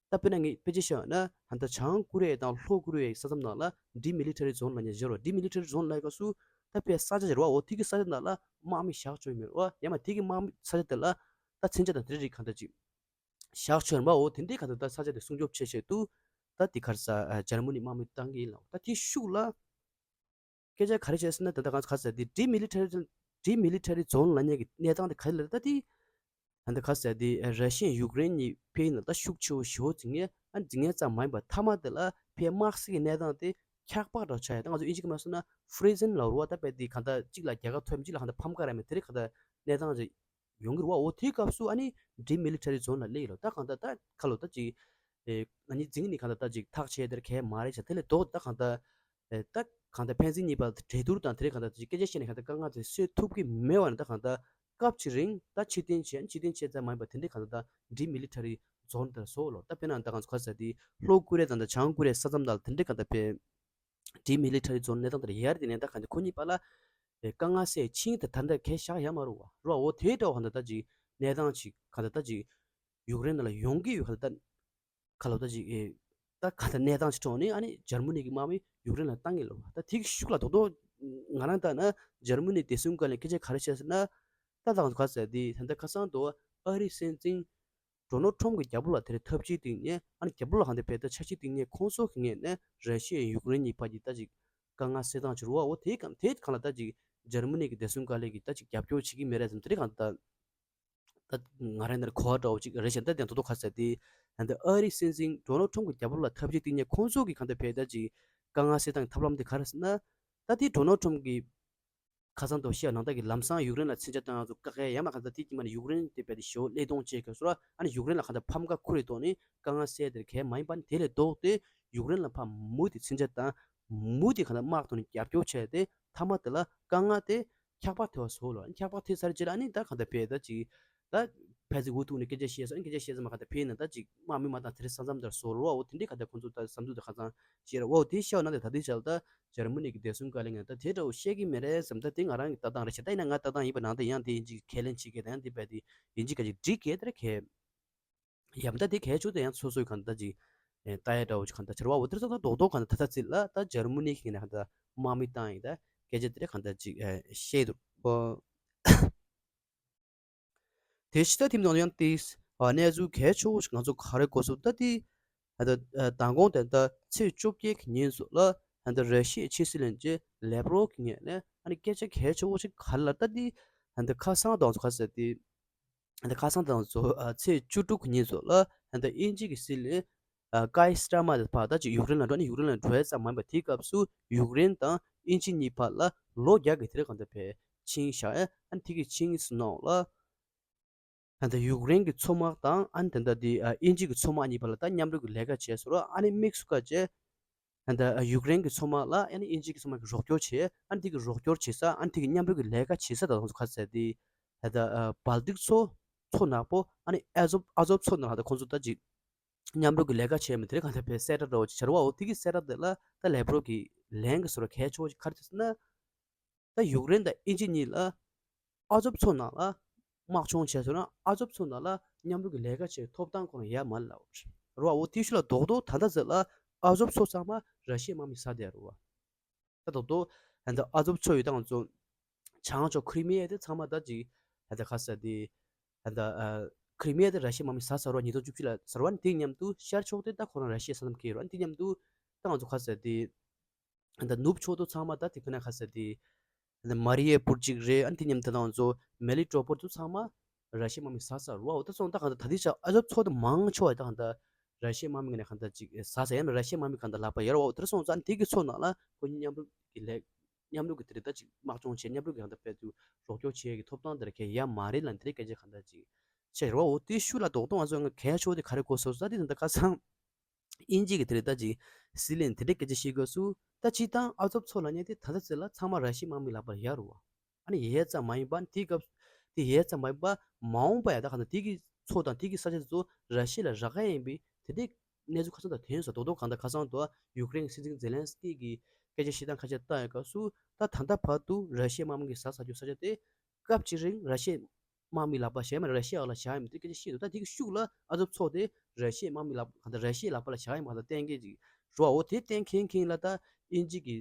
ད་དཔེར་ན་ངས་དཔེ་ཆ་བཞག་ན་ད་ལྟ་བྱང་ཀོ་རི་ཡ་དང་ལྷོ་ཀོ་རི་ཡའི་ས་མཚམས་ནང་ལ་demilitarized zone ལབ་མཁན་ཞིག་ཡོད་རེད་བ། demilitarized zone ལབ་སྐབས་སུ་ད་དཔེ་ས་ཆ་ཞིག་རེད་བ། འོ་དེ་གི་ས་ཆ་ནང་ལ་དམག་མི་བཞག་ཆོག་གི་མེད་རེད་བ། ཡང་མ་དེ་གི་དམག་མི་ས་ཆ་དེ་ལ་ད་མཚོན་ཆ་དང་དེ་འདྲ་རིགས་གང་འདྲ་ཅིག་བཞག་ཆོག་རེད་བ། འོ་དེ་འདྲའི་གང་ལྟར་ད་ས་ཆ་དེ་སྲུང་སྐྱོབ་བྱེད་ཆེད་དུ་ད་དེ་ག་རེ་ཟེར་འཇར་མ་ནི་དམག་མི་བཏང་གི་ཡིན་ལབ། ད་དེའི་ཤུགས་ལ་སྐད་ཆ་ག་རེ་བྱས་ཟེར་ན་ད་ལྟ་ག་རེ་ཟེར་དེ་demilitarized demilitarized zone ལབ་མཁན་གྱི་གནས་སྟངས་དེ་ག་རེ་ལབ་ད་དེ་ད་ལྟ་ག་རེ་ཟེར་དེ་ར་ཤི་ཡ་ཡུཀ་རེན་གཉིས་ཕན་ཡིན་ལ་ད་ཤུགས་ཆེ་བོ་ཞེ་པོ་འཛིང་ངེས་ཨ་འཛིང་ངེས་ཙམ་མ་ཡིན་པར་མཐའ་མ་དེ་ལ་ཕན་དམག་སའི་གནས་སྟངས་དེ་འཁྱག་པ་འདྲ་ཆགས་ཡ། ད་ང་ཚོ་དབྱིན་ཇི་སྐད་མ་སོང་ན་freezing ལབ་རེད་བ། ད་དཔེ་དེ་གང་ལྟར་གཅིག་ལ་རྒྱལ་ཁ་ཐོབ་གཅིག་ལ་གང་ལྟར་ཕམ་ཁ་རག་མེད་དེ་རིགས་གང་ལྟར་གནས་སྟངས་ཅིག་ཡོང་གི་རེད་བ། འོ་དེའི་སྐབས་སུ་ཨ་ནི་demilitarized zone ལ་སླེབས་ཡོད་ལ། ད་གང་ལྟར་ད་ཁ་ལོ་ད་ཅིག་ཨེ་ཨ་ནི་འཛིང་ནི་གང་ལྟར་ད་ཅིག་ཐག་ཆད་དེར་གས་མ་རེད་ཤག་དེ་ལས་ལྡོག་ད་གང་ལྟར་ཨེ་ད་གང་ལྟར་ཕན་ཚུན་གཉིས་བར་གྲོས་བསྡུར་དང་དེ་རིགས་གང་ལྟར་ཅིག་སྐད་ཆ་བཤད་ནས་གང་ལྟར་དཀའ་ངལ་དེ་སེལ་ཐུབ་ཀྱི་མེད་པ་ནི། ད་གང་ལྟར་སྐབས་ཅིག་རིང་ད་ཕྱིར་འཐེན་བྱས། ཕྱིར་འཐེན་བྱས་ཙམ་མ་ཡིན་པར་དེ་འདྲའི་གང་ལྟར་ད་demilitarized zone དེར་བཟོས་ལོ། ད་དཔེར་ན་ད་གང་ཚོ་ག་ཟེར་དེ་ལྷོ་ཀོ་རི་ཡ་དང་ད་བྱང་ཀོ་རི་ཡའི་ས་མཚམས་དག་དེ་འདྲའི་གང་ལྟར་པའི་demilitarized zone གནས་སྟངས་དེར་ཡར་དེ་ནས་ད་གང་ལྟར་ཁོ་གཉིས་བར་ལ་ཨེ་དཀའ་ངལ་སེལ་ཕྱིན་ད་ད་ལྟ་གས་བཞག་ཡ་མ་རུང་བ་རུ་བ། འོ་དེའི་འདྲ་བ་གང་ལྟར་ད་ཅིག་གནས་སྟངས་ཅིག་གང་ལྟར་ད་ཅིག་ཡུཀ་རེན་ནང་ལ་ཡོང་གི་ཡོད་གང་ལྟར་ད། ཁ་ལོ་ད་ཅིག་ཨེ་ད་ག་ད་གནས་སྟངས་ཅིག་འཕྲོག་ནས་ཨ་ནི་འཇར་མ་ནི་གི་དམག་མི་ཡུཀ་རེན་ལ་བཏང་གི་ལོ། ད་དེ་གི་ཤུགས་ལ་རྡོག་རྡོག་ང་རང་ལྟ་ན་འཇར་མ་ནི་བདེ་སྲུང་བཀའ་བློན་གྱིས་སྐད་ཆ་ག་རེ་བཤད་ཟེར་ན། ད་ད་ག་ཟེར་དེ་ད་ལྟ་ཁ་སང་དུ་ཨ་རིའི་སྲིད་འཛིན་ཌོ་ནལ་ཁྲོམ་གྱི་རྒྱབ་ལོགས་ལ་དེར་འཐབ་ཇུས་སྟེང་ནས་ཨ་ནི་རྒྱབ་ལོགས་ལ་གང་དེ་བས་ད་འཆར་གཞི་སྟེང་ནས་ཁོང་ཚོ་གི་ངོས་ནས་ར་ཤི་ཡ་ཡུཀ་རེན་གཉིས་བར་གྱི་ད་ཅིག་དཀའ་ངལ་སེལ་སྟངས་ཅིག་རུ་བ། འོ་དེ་གང་དེ་གང་ལ་ད་ཅིག་འཇར་མ་ནི་གི་བདེ་སྲུང་བཀའ་བློན་གྱིས་ད་ཅིག་རྒྱབ་སྐྱོར་བྱེད་ཀྱི་མེད་རེད་ཟེར་དེ་རིགས་གང་ད། ད་ང་རང་འདིར་གོ་བ་འདྲ་བོ་ཅིག་རེད་ཤག་ད་དེ་ཐོག་ཐོག་ག་ཟེར་དེ། ད་ཨ་རིའི་སྲིད་འཛིན་ཌོ་ནལ་ཁྲོམ་གྱི་རྒྱབ་ལོགས་ལ་འཐབ་ཇུས་སྟེང་ནས་ཁོང་ཚོ་གི་གང་ལྟར་བས་ད་ཅིག་དཀའ་ངལ་སེལ་སྟངས་ཀྱི་ཐབས་ལམ་དེ་ག་རེ་ཟེར་ན། ད་དེ་ཌོ་ནལ་ཁྲོམ་གྱིས་ཁ་སང་དུ་བཤད་ནང་ལྟར་གྱི་ལམ་སང་ཡུཀ་རེན་ལ་མཚོན་ཆ་བཏང་ཡག་ཚོ་བཀག་ཡ་ཡ་མ་ག་ད་དེ་གྱི་མ་ནས་ཡུཀ་རེན་དེ་བས་དེ་ཞེ་པོ་བློས་གཏོང་བྱེད་དགོས་སོ་ར། ཨ་ནི་ཡུཀ་རེན་ལ་ག་ད་ཕམ་ཁ་ཁུར་རེ་གཏོང་ནས་དཀའ་ངལ་སེལ་དེར་གས་མ་ཡིན་པ་ནི་དེ་ལས་ལྡོག་སྟེ་ཡུཀ་རེན་ལ་ཕར་མུ་དེ་མཚོན་ཆ་བཏང་མུ་དེ་ག་ད་དམག་ཐོག་ནས་རྒྱབ་སྐྱོར་བྱས་ཏེ་མཐའ་མ་དེ་ལ་དཀའ་ངལ་དེ། འཁྱག་པ་ཐེབས་པ་བཟོ་ལ་འཁྱག་པ་ཐེབས་ཚར་རྗེས་ལ་ཨ་ནི་ད་གང་ལྟར་བས་ད་ཅིག་ད་ཕལ་ཆེར་འུ་ཐུག་ནས་སྐད་ཆ་བཤད་སོང་། སྐད་ཆ་བཤད་ཙམ་མ་གང་ལྟར་བས་ན་ད་ཅིག་དམག་མི་མ་བཏང་དེ་རིང་ས་མཚམས་དེར་བཟོ་རོགས་འོ་དེ་འདྲའི་གང་ལྟར་ཁོང་ཚོ་ད་བསམ་ཚུལ་དེ་ཁ་ཚང་བཤད་ར་འོ་དེ་བཤད་པ་ན་དེ་ད་ལྟའི་ཆར་ད་འཇར་མ་ནི་གི་བདེ་སྲུང་བཀའ་བློན་ངས་ད་དེ་འདྲ་བོ་བཤད་ཀྱི་མེད་རེད་བསམ། ད་དེ་ང་རང་གི་ལྟ་སྟངས་རེད་ཤག་ད་ཡིན་ན་ང་ལྟ་སྟངས་ཡིན་པ་ནང་ད་ཡང་དེ་ཡིན་ཅིག་ཁས་ལེན་བྱེད་མཁན་དང་ཡང་དེ་བས་དེ་ཡིན་ཅིག་ག་ཅིག་འགྲིག་གི་དེ་ར་ཁས། ཡ་མ་ད་དེ་གལ་ཆེ་དེ་ཡང་སོ་སོའི་གང་ལྟར་ཅིག་ཨེ་ལྟ་ཡ་འདྲ་བོ་ཅིག་གང་ལྟར་བྱ་བ་འོ་དེར་ཚོ་ད་རྡོག་རྡོག་གང་ལྟར་ད་ལྟ་ཚིག་ལ་ད་འཇར་མ་ནི་གི་ནས་གང་ལྟར་དམག་མི་བཏང་ཡིན་ད་སྐད་ཆ་དེ་རེད་གང་ལྟར་ཅིག་ཨེ་བཤད་འདུག་ཨོ། དེ་ཕྱི་ད་ཐིམ་དང་ཡང་ཏིས་ཨ་གནས་ཚུལ་གལ་ཆེ་བོ་ཞིག་ང་ཚོ་ག་རེ་གོ་སོང་ད་དེ་ད་ད་མདང་དགོང་དེ་ད་ཚེས་བཅོ་བརྒྱད་ཀྱི་ཉིན་སོགས་ལ་ད་ད་ར་ཤི་ཡའི་ཕྱི་སྲིད་བློན་ཆེན་ལེབ་རོབ་ཀྱི་ངོས་ནས་ཨ་ནི་སྐད་ཆ་གལ་ཆེ་བོ་ཞིག་ག་རེ་ལབ་ད་དེ་ད་ད་ཁ་སང་དང་ཚོ་ག་ཟེར་དེ། ད་ཁ་སང་དང་གཙོ་ཨ་ཚེས་བཅུ་དྲུག་གི་ཉིན་སོགས་ལ་ད་དབྱིན་ཇི་གི་སྲིད་བློན་ཨ་ཀའི་སི་ཊར་མར་དེ་ཕར་ད་ཅིག་ཡུཀ་རེན་ལ་འགྲོ་ནས་ཡུཀ་རེན་ལ་འགྲོ་ཡ་ཙམ་མ་ཡིན་པ་དེའི་སྐབས་སུ་ཡུཀ་རེན་དང་དབྱིན་ཇི་གཉིས་བར་ལ་ལོ་བརྒྱ་གི་དེ་རིང་གང་ལྟར་བས་ཆིངས་བཞག་ཡ། ཨ་ནི་དེ་གི་ཆིངས་སུ་ནང་ལ་ད་ད་ཡུཀ་རེན་གྱི་མཚོ་དམག་དང་ཨ་ནི་ད་ད་དེ་ཨ་དབྱིན་ཇི་གི་མཚོ་དམག་གཉིས་བར་ལ་ད་མཉམ་རུབ་ཀྱི་ལས་ཀ་བྱས་སོང་ར། ཨ་ནི་དམིགས་སུ་བཀར་བྱས། ད་ཡུཀ་རེན་གྱི་མཚོ་དམག་ལ་ཨ་ནི་དབྱིན་ཇི་གི་མཚོ་དམག་གིས་རོགས་སྐྱོར་བྱས། ཨ་ནི་དེ་གི་རོགས་སྐྱོར་བྱེད་ས་ཨ་ནི་དེ་གི་མཉམ་རུབ་ཀྱི་ལས་ཀ་བྱེད་ས་དང་ཁ་གསལ་དེ་ད་ལྟ་བལ་ཏིག་མཚོ་མཚོ་ནག་པོ་ཨ་ནི་ཨ་ཛོབ་ཨ་ཛོབ་མཚོ་ནང་ལ་ཁོང་ཚོ་ད་ཅིག་མཉམ་རུབ་ཀྱི་ལས་ཀ་བྱས་མི་དེ་གང་ལྟར་བས་གསལ་བསྒྲགས་འདྲ་བོ་ཅིག་བྱ་ར་བ་འོ་དེ་གི་གསལ་བསྒྲགས་དེ་ལ་ད་ལེབ་རོབ་ཀྱི་ལན་གྱི་བཟོ་འདྲ་གལ་ཆེ་བོ་ཅིག་ག་རེ་བྱས་ཟེར་ན། ད་ཡུཀ་རེན་དང་དབྱིན་ཇི་གཉིས་ལ་ཨ་ཛོབ་མཚོ་ནང་ལ་དམག་སྦྱོང་བྱས་སོང་ན་ཨ་ཛོབ་མཚོ་ནང་ལ་མཉམ་རུབ་ཀྱི་ལས་ཀ་བྱེད་ཐོབ་ཐང་ཁོ་རང་ཡོད་མ་རེད་ལབ་རེད་བ། འོ་དེའི་ཤུལ་ལ་རྡོག་རྡོག་ད་ལྟ་ཟེར་ལ་ཨ་ཛོབ་མཚོ་ཚང་མ་ར་ཤི་ཡའི་དམག་མིས་ཟ་བསྡད་རེད་བ། ད་རྡོག་རྡོག་ད་ལྟ་ཨ་ཛོབ་མཚོ་ཡི་ད་ང་ཚོ་བྱང་ཕྱོགས་ཁི་རི་མི་ཡ་དེ་ཚང་མ་ད་ཅིག་ད་ལྟ་ཁ་ས་དེ་ད་ལྟ་ཨ་ཁི་རི་མི་ཡ་དེ་ར་ཤི་ཡའི་དམག་མིས་ཟ་ཚར་བ་ཉིས་སྟོང་བཅུ་བཞི་ལ་ཟ་བ་ནི་དེ་མཉམ་དུ་ཤར་ཕྱོགས་དེ་ད་ཁོ་རང་ར་ཤི་ཡའི་ས་མཚམས་ཁེལ་རེད་བ། དེ་མཉམ་དུ་ད་ང་ཚོ་ཁ་ས་དེ། ད་ནུབ་ཕྱོགས་དུ་ཚང་མ་ད་དེ་ཁོ་ན་ཁ་ས་དེ། ད་མ་རི་ཡེ་པུར་གཅིག་རེད། ཨ་ནི་དེ་མཉམ་དུ་ང་ཚོ་མེ་ལི་ཊོ་པོལ་དུ་ཚང་མ་ར་ཤི་ཡའི་དམག་མི་ཟ་ས་རུ་བ། འོ་ད་སོང་ད་གང་ད་ད་དེ་ཆ་ཨ་ཛོབ་མཚོ་དེ་མང་ཆེ་བ་ད་གང་ད་ར་ཤི་ཡའི་དམག་མི་ངན་ནས་གང་ད་ཅིག་ཟ་ས་ཡང་ན་ར་ཤི་ཡའི་དམག་མི་གང་ད་ལག་པ་ཡར་བ། འོ་དེ་སོང་ཙང་དེ་གི་མཚོ་ནང་ལ་ཁོ་གཉིས་མཉམ་རུབ་ཀྱི་ལས་མཉམ་རུབ་ཀྱི་དེ་རེད་ད་ཅིག་དམག་སྦྱོང་བྱས་མཉམ་རུབ་ཀྱི་གང་ད་དཔེ་དུ་རོགས་སྐྱོར་བྱེད་ཀྱི་ཐོབ་ཐང་དེ་ར་གས་ཡ་མ་རེད་ལ་དེ་རེད་སྐད་ཆ་གང་ད་ཅིག་བཤད་རོ། འོ་དེ་ཤུལ་ལ་རྡོག་རྡོག་ང་ཚོ་ང་གལ་ཆེ་བ་དེ་ག་རེ་གོ་སོང་ཟེར་ད་དེ་ད་ཁ་སང་དབྱིན་ཇི་གི་དེ་རེད་ད་ཅིག་སྲིད་བློན་དེ་འདྲའི་སྐད་ཆ་བཤད་སྐབས་སུ་ད་སྤྱིར་བཏང་ཨ་ཛོབ་མཚོ་ལབ་མཁན་དེ་ད་ལྟ་ཚེ་ལ་ཚང་མ་ར་ཤི་ཡའི་དམག་མི་ལག་པར་ཡོད་རེད་བ། ཨ་ནི་ཡོད་ཙམ་མ་ཡིན་པ་དེའི་སྐབས་དེ་ཡོད་ཙམ་མ་ཡིན་པ་མ་འོངས་པ་ཡང་ད་གང་ལྟར་དེ་གི་མཚོ་དང་དེ་གི་ས་ཆ་དེ་ཚོ་ར་ཤི་ཡ་ལ་རག་ག་ཡིན་པའི་དེ་འདྲའི་གནས་ཚུལ་ཁ་སང་དང་ཐོན་སོང་། རྡོག་རྡོག་གང་ལྟར་ཁ་སང་དུ་ཡུཀ་རེན་གྱི་སྲིད་འཛིན་ཛེ་ལན་སི་ཀི་གིས་སྐད་ཆ་བཤད་སྟངས་ཁ་ཤས་བཏང་ཡོད་སྐབས་སུ་ད་ད་ལྟ་བར་དུ་ར་ཤི་ཡའི་དམག་མི་གིས་ཟ་ཟ་རྒྱུ་ས་ཆ་དེ། སྐབས་ཅིག་རིང་ར་ཤི་ཡའི་དམག་མི་ལག་པ་བཞག་མ་རེད། ར་ཤི་ཡའི་འོག་ལ་བཞག་ཡོད་མེད་དེ་སྐད་ཆ་བཤད་འདུག་ད་དེ་གི་ཤུགས་ལ་ཨ་ཛོབ་མཚོ་དེ་ར་ཤི་ཡའི་དམག་མི་ལག་གང་ལྟར་ར་ཤི་ཡའི་ལག་པ་ལ་བཞག་ཡོད་མ་གཏོགས་གཏན་འཁེལ་ཅིག་རོ། འོ་དེ་གཏན་འཁེལ་མཁན་ལ་ད་དབྱིན་ཇི་གི་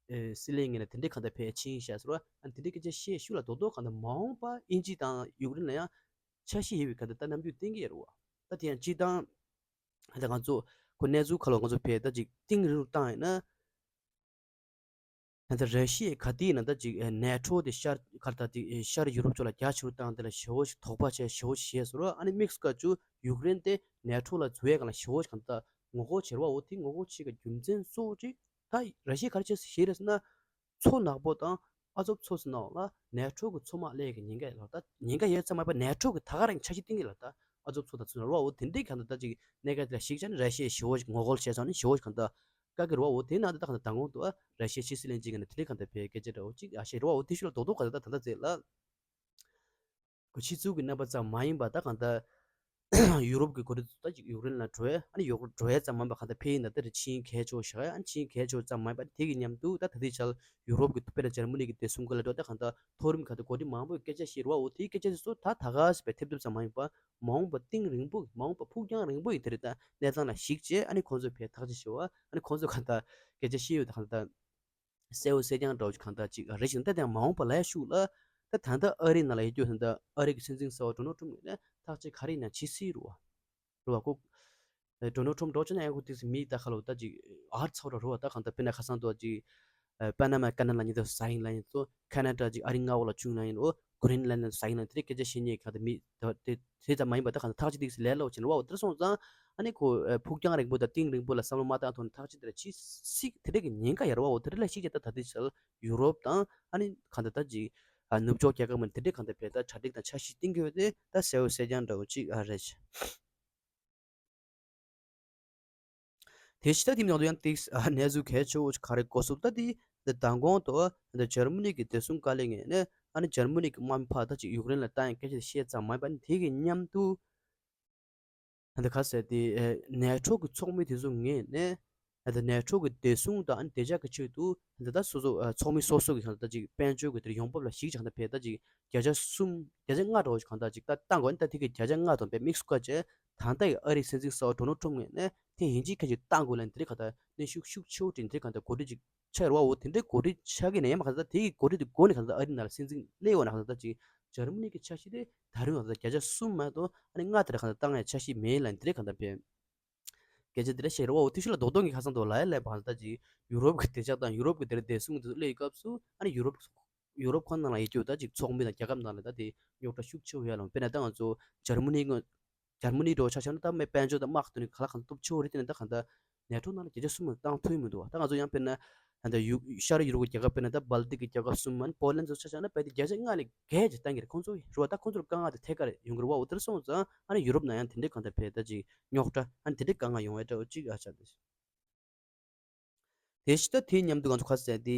ཨེ་སྲིད་བློན་ངོས་ནས་དེ་འདྲའི་གང་ལྟར་ཕལ་ཆེར་བཤད་ཟེར་བ། ཨ་དེ་འདྲའི་སྐད་ཆ་བཤད་ཤུགས་ལ་རྡོག་རྡོག་གང་ལྟར་མ་འོངས་པ་དབྱིན་ཇི་དང་ཡུཀ་རེན་ལ་ཡང་འཆར་གཞི་ཡོད་པའི་གང་ལྟར་ད་རྣམ་འགྱུར་བསྟན་གྱི་ཡོད་རེད་བ། ད་དེ་ཡང་སྤྱིར་བཏང་ད་ང་ཚོ་ཁོ་གནས་ཚུལ་ཁ་ལོ་ང་ཚོ་ཕལ་ད་ཅིག་གཏིང་རིང་རུ་བཏང་ཡིན་ན། ད་ལྟ་ར་ཤི་ཡས་ག་དུས་ཡིན་ན་ད་ཅིག་ནེ་ཊོ་དེ་ཤར་ག་ད་དེ་ཤར་ཡུ་རོབ་ཕྱོགས་ལ་རྒྱ་ཆེ་རུ་བཏང་དེ་ལ་ཞེ་བོ་ཞིག་དོགས་པ་བྱས་ཞེ་བོ་ཞིག་བྱས་སོང་ར། ཨ་ནི་དམིགས་སུ་བཀར་རྒྱུ་ཡུཀ་རེན་དེ་ནེ་ཊོ་ལ་འཛུལ་ཡས་གང་ལ་ཞེ་བོ་ཞིག་གང་ད་ངོ་རྒོལ་བྱེད་ར་བ། འོ་དེ་ངོ་རྒོལ་བྱེད་ཀྱི་རྒྱུ་མཚན་གཙོ་བོ་གཅིག་ད་ར་ཤི་ཡས་ག་རེ་བྱས་ཞེས་རེད་ཟེར་ན། མཚོ་ནག་པོ་དང་ ཨ་ཛོབ་མཚོ་ཟེར་ནོ་ལ་ནེ་ཊོ་གི་མཚོ་དམག་སླེབས་ཀྱི་ཉེན་ཁ་ཡོད་ལ། ད་ཉེན་ཁ་ཡོད་ཙམ་མ་ཡིན་པ་ནེ་ཊོ་གི་ད་ག་རང་འཆར་གཞི་བཏིང་གི་ལ། ད་ཨ་ཛོབ་མཚོ་དང་མཚོ་ནང་རོ་འོ་དེ་འདྲའི་གང་ལྟར་ད་ཅིག་གནད་འགག་དེ་ལ་གཞིགས་བྱས་ནས་ར་ཤི་ཡས་ཞི་བོ་ཞིག་ངོ་རྒོལ་བྱས་ཙང་ནི་ཞི་བོ་ཞིག་གང་ལྟར་བཀག་གི་རོ་འོ། དེ་ནང་དེ་ད་གང་ལྟར་མདང་དགོང་དུ་ཨ་ར་ཤི་ཡའི་ཕྱི་སྲིད་བློན་ཆེན་གྱིས་ནི་དེ་འདྲའི་གང་ལྟར་བས་སྐད་ཆ་འདྲ་བོ་ཅིག་ཨ་ཤེས་རོ་འོ། དེ་ཤུལ་ལ་རྡོག་རྡོག་གང་ལྟར་ད་ད་ལྟ་མཛད་ལ། ཁོ་ཕྱི་ཚུལ་གྱི་རྣམ་པ་ཙམ་མ་ཡིན་པ་ད་གང་ལྟར་ཡུ་རོབ་ཀྱི་འགོ་ཁྲིད་ཚོ་ད་ཅིག་ཡུཀ་རེན་ལ་འགྲོ་ཡས། ཨ་ནི་ཡུཀ་རེན་འགྲོ་ཡས་ཙམ་མ་ཡིན་པ་གང་ལྟར་ཕེབས་ཡིན་ད་ད་རེ་ཕྱིན་གལ་ཆེ་བོ་བཞག་ཡས། ཨ་ནི་ཕྱིན་གལ་ཆེ་བོ་ཙམ་མ་ཡིན་པ་དེ་གི་མཉམ་དུ་ད་ད་ལྟའི་ཆར་ཡུ་རོབ་ཀྱི་དཔེར་ན་འཇར་མ་ནི་གི་བདེ་སྲུང་སྐོར་ལ་འགྲོ་ད་གང་ལྟར་མཐོ་རིམ་གང་ལྟར་འགོ་ཁྲིད་མང་པོས་སྐད་ཆ་བཤད་རོ་འོ། དེའི་སྐད་ཆ་དེ་ཚོ་ད་ད་ག་སེ་བས་ཐེབས་ཐུབ་ཙམ་མ་ཡིན་པ་མ་འོངས་པ་གཏིང་རིང་པོ་མ་འོངས་པ་ཕུགས་རྒྱང་རིང་པོ་ཡི་དེ་རེད། ད་གནས་སྟངས་ལ་གཞིགས་བྱས་ཨ་ནི་ཁོང་ཚོས་ཕེབས་ཐག་གཅོད་བྱེད་བ། ཨ་ནི་ཁོང་ཚོས་གང་ལྟར་སྐད་ཆ་བཤད་ཡོད་ད་གང་ལྟར། གསལ་བོ་གསལ་རྐྱང་འདྲ་བོ་ཅིག་གང་ལྟར་ཅིག་རེད་ཅིང་། ད་དེ་མ་འོངས་པ་ལ་ཡ་ཤུགས་ལ་ད་ད་ལྟ་ཨ་རིའི་ནང་ལ་ཡོད་རྒྱུ་ད་ལྟ་ཨ་རི་གི་སྲིད་འཛིན་གསར་པ་ཌོ་ནལ་ཊམ་གྱིས་ནས་ཐག་གཅོད་ག་རེ་ཡིན་ན་བྱེད་སྲིད་རུ་བ། རུ་བ་ཁོ་ཌོ་ནལ་ཊམ་འགྲོ་ཆོག་ན་ཡང་ཁོ་དེ་མི་ད་ཁ་ལོ་ད་ཅིག་ཨར་ཚ་བ་རུ་བ། ད་གང་ལྟར་དཔེར་ན་ཁ་སང་དུ་ཅིག་པ་ན་མ་ཀ་ན་ལ་ཉིན་དུ་ས་ཡིན་ལ་ཡིན་ཚོ་ཁ་ན་ཌ་ཅིག་ཨ་རི་མངའ་འོག་ལ་བཅུག་ན་ཡིན་འོ། གྷི་རིན་ལན་ལ་ས་ཡིན་ལ་དེ་རིགས་སྐད་ཆ་བཤད་མཁན་གང་ལྟར་མི་ད་དེ་དེ་ཙམ་མ་ཡིན་པ་ད་གང་ལྟར་ཐག་གཅོད་དེ་ལས་སླ་བོ་བྱེད་རུ་བ། འོ་དེར་སོང་ཙང་ཨ་ནི་ཁོ་ཕུགས་རྒྱང་རིང་པོ་དང་གཏིང་རིང་པོ་ལ་བསམ་བློ་མ་བཏང་ཐོག་ནས་ཐག་གཅོད་དེ་ར་ཅིག་སྲིད་དེ་འདྲ་གི་ཉེན་ཁ་ཡོད་རེད་བ། འོ་དེ་འདྲ་ལ་གཞིགས་བྱས་ད་ད་ལྟའི་ཆར་ཡུ་རོབ་དང་ཨ་ནི་གང་ལྟར་ད་ཅིག་ཨ་ནུབ་ཕྱོགས་རྒྱལ་ཁབ་མ་དེ་འདྲས་གང་ལྟར་བས་ད་གྲ་སྒྲིག་དང་འཆར་གཞི་བཏིང་གི་ཡོད་དེ་ད་གསལ་བོ་གསལ་རྐྱང་འདྲ་བོ་ཅིག་ཨ་རེད། དེ་ཕྱི་ད་དེ་མཉམ་དུ་ཡང་ཏིག་ཨ་གནས་ཚུལ་གལ་ཆེ་བོ་ཅིག་ག་རེ་གོ་སོང་ད་དེ་འདི་མདང་དགོང་དུ་ཨ་འདི་འཇར་མ་ནི་གི་བདེ་སྲུང་བཀའ་བློན་ངོས་ནས་ཨ་ནི་འཇར་མ་ནི་གི་དམག་མི་ཕར་ད་ཅིག་ཡུཀ་རེན་ལ་བཏང་ཡང་སྐད་ཆ་བཤད་ཙམ་མ་ཡིན་པ་ནི་དེ་གི་མཉམ་དུ། ད་ལྟ་ག་ཟེར་ཏེ་ནེ་ཊོ་གི་ཚོགས་མི་དེ་ཚོ་ངོས་ནས་ད་ལྟ་ནེ་ཊོ་གི་བདེ་སྲུང་དང་བདེ་འཇགས་ཀྱི་ཆེད་དུ་ད་ལྟ་སོ་སོ་ཚོགས་མི་སོ་སོ་གི་གང་ལྟར་ཅིག་དཔལ་འབྱོར་གྱི་དེར་ཡོང་འབབ་ལ་གཞིགས་ཀྱང་ད་བས་ད་ཅིག་བརྒྱ་ཆ་གསུམ་བརྒྱ་ཆ་ལྔ་འདྲ་བོ་ཞིག་གང་ལྟར་ཅིག་ད་བཏང་དགོས་ནི་ད་དེ་གི་བརྒྱ་ཆ་ལྔ་དང་བས་དམིགས་སུ་བཀར་བྱས་ད་ལྟ་གི་ཨ་རིའི་སྲིད་འཛིན་གསར་པ་ཌོ་ནལ་ཊམ་ངོས་ནས་དེ་ཡིན་གཅིག་མཁན་གཅིག་བཏང་དགོས་ལ་འདི་རིགས་གང་ལྟར་གནོན་ཤུགས་ཤུགས་ཆེ་བོ་བྲིས་འདི་རིགས་གང་ལྟར་གོ་སྒྲིག་ཅིག་ཆགས་རེད་བ། འོ་དེ་འདྲའི་གོ་སྒྲིག་ཆགས་ཀྱི་ནས་ཡང་མ་ག་ད་དེ་གི་གོ་སྒྲིག་གོ་ནས་ག་ད་ཨ་རི་ནང་ལ་སྲིད་འཛིན་སླེབས་འོ་ན་ག་ད་ཅིག་འཇར་མ་ནི་གི་འཆར་གཞི་དེ་ད་རུང་ག་ད་བརྒྱ་ཆ་གསུམ་མ་གཏོགས་ཨ་ནི་ལྔ་དེར་ག་ད་བཏང་ཡ་འཆར་གཞི་མེད་ལ་འདི་རེད་ག་ད་བས། སྐད་ཆ་འདི་འདྲ་བཤད་རེད་བ། འོ་དེ་ཤུལ་ལ་རྡོག་རྡོག་གི་ཁ་སང་དུ་ལ་ཡ་ལས་པ་ག་ད་ཅིག་ཡུ་རོབ་ཀྱི་བདེ་འཇགས་དང་ཡུ་རོབ་ཀྱི་དེར་བདེ་སྲུང་དེ་ཚོ་སླེབས་སྐབས་སུ་ཨ་ནི་ཡུ་རོབ་ཡུ་རོབ་ཁོ་ན་ལ་ཡི་གེ་ད་ཅིག་ཚོགས་མི་དང་རྒྱལ་ཁབ་ནང་ལ་ད་དེ་རྙོག་དྲ་ཤུགས་ཆེ་བོ་ཡོད་ལ། དཔེར་ན་ད་ང་ཚོ་འཇར་མ་ནི་ངོ་འཇར་མ་ནི་འགྲོ་ཆ་བཞག་ན་ད་མི་དཔལ་འབྱོར་དང་དམག་དོན་ག་ལ་གང་སྟོབས་ཆེ་བོ་རེད། དེ་ནས་ད་གང་ལྟར་ནེ་ཊོ་ནང་ལ་བརྒྱ་ཆ་གསུམ་ལ་བཏང་ཐུབ་མི་འདུག་བ། ད་ང་ཚོ་ཡང་དཔེར་ན་ད་ལྟ་ཡུ་ཤར་ཡུ་རོབ་ཀྱི་རྒྱལ་ཁབ་དཔེར་ན་ད་སྦལ་ཏིག་གི་རྒྱལ་ཁབ་གསུམ་མ་ནི་པོ་ལན་ཚོ་ཆ་བཞག་ན་དཔེ་དེ་བརྒྱ་ཆ་ལྔ་ལས་བརྒལ་ཅིག་བཏང་གི་རེད། ཁོང་ཚོ་རུ་བ་ད་ཁོང་ཚོར་དཀའ་ངལ་དེ་ཐད་ཀར་ཡོང་གི་རེད་བ། འོ་དེར་སོང་ཙང་ཨ་ནི་ཡུ་རོབ་ནང་ཡང་དེ་འདྲའི་གང་ལྟར་བས་ད་ཅིག་རྙོག་དྲ་ཨ་ནི་དེ་འདྲའི་དཀའ་ངལ་ཡོང་བའི་འདྲ་བོ་ཅིག་ཨ་ཆགས་འདུག་དེ་ཕྱི་ད་དེའི་མཉམ་དུ་ང་ཚོ་ག་ཟེར་ཏེ།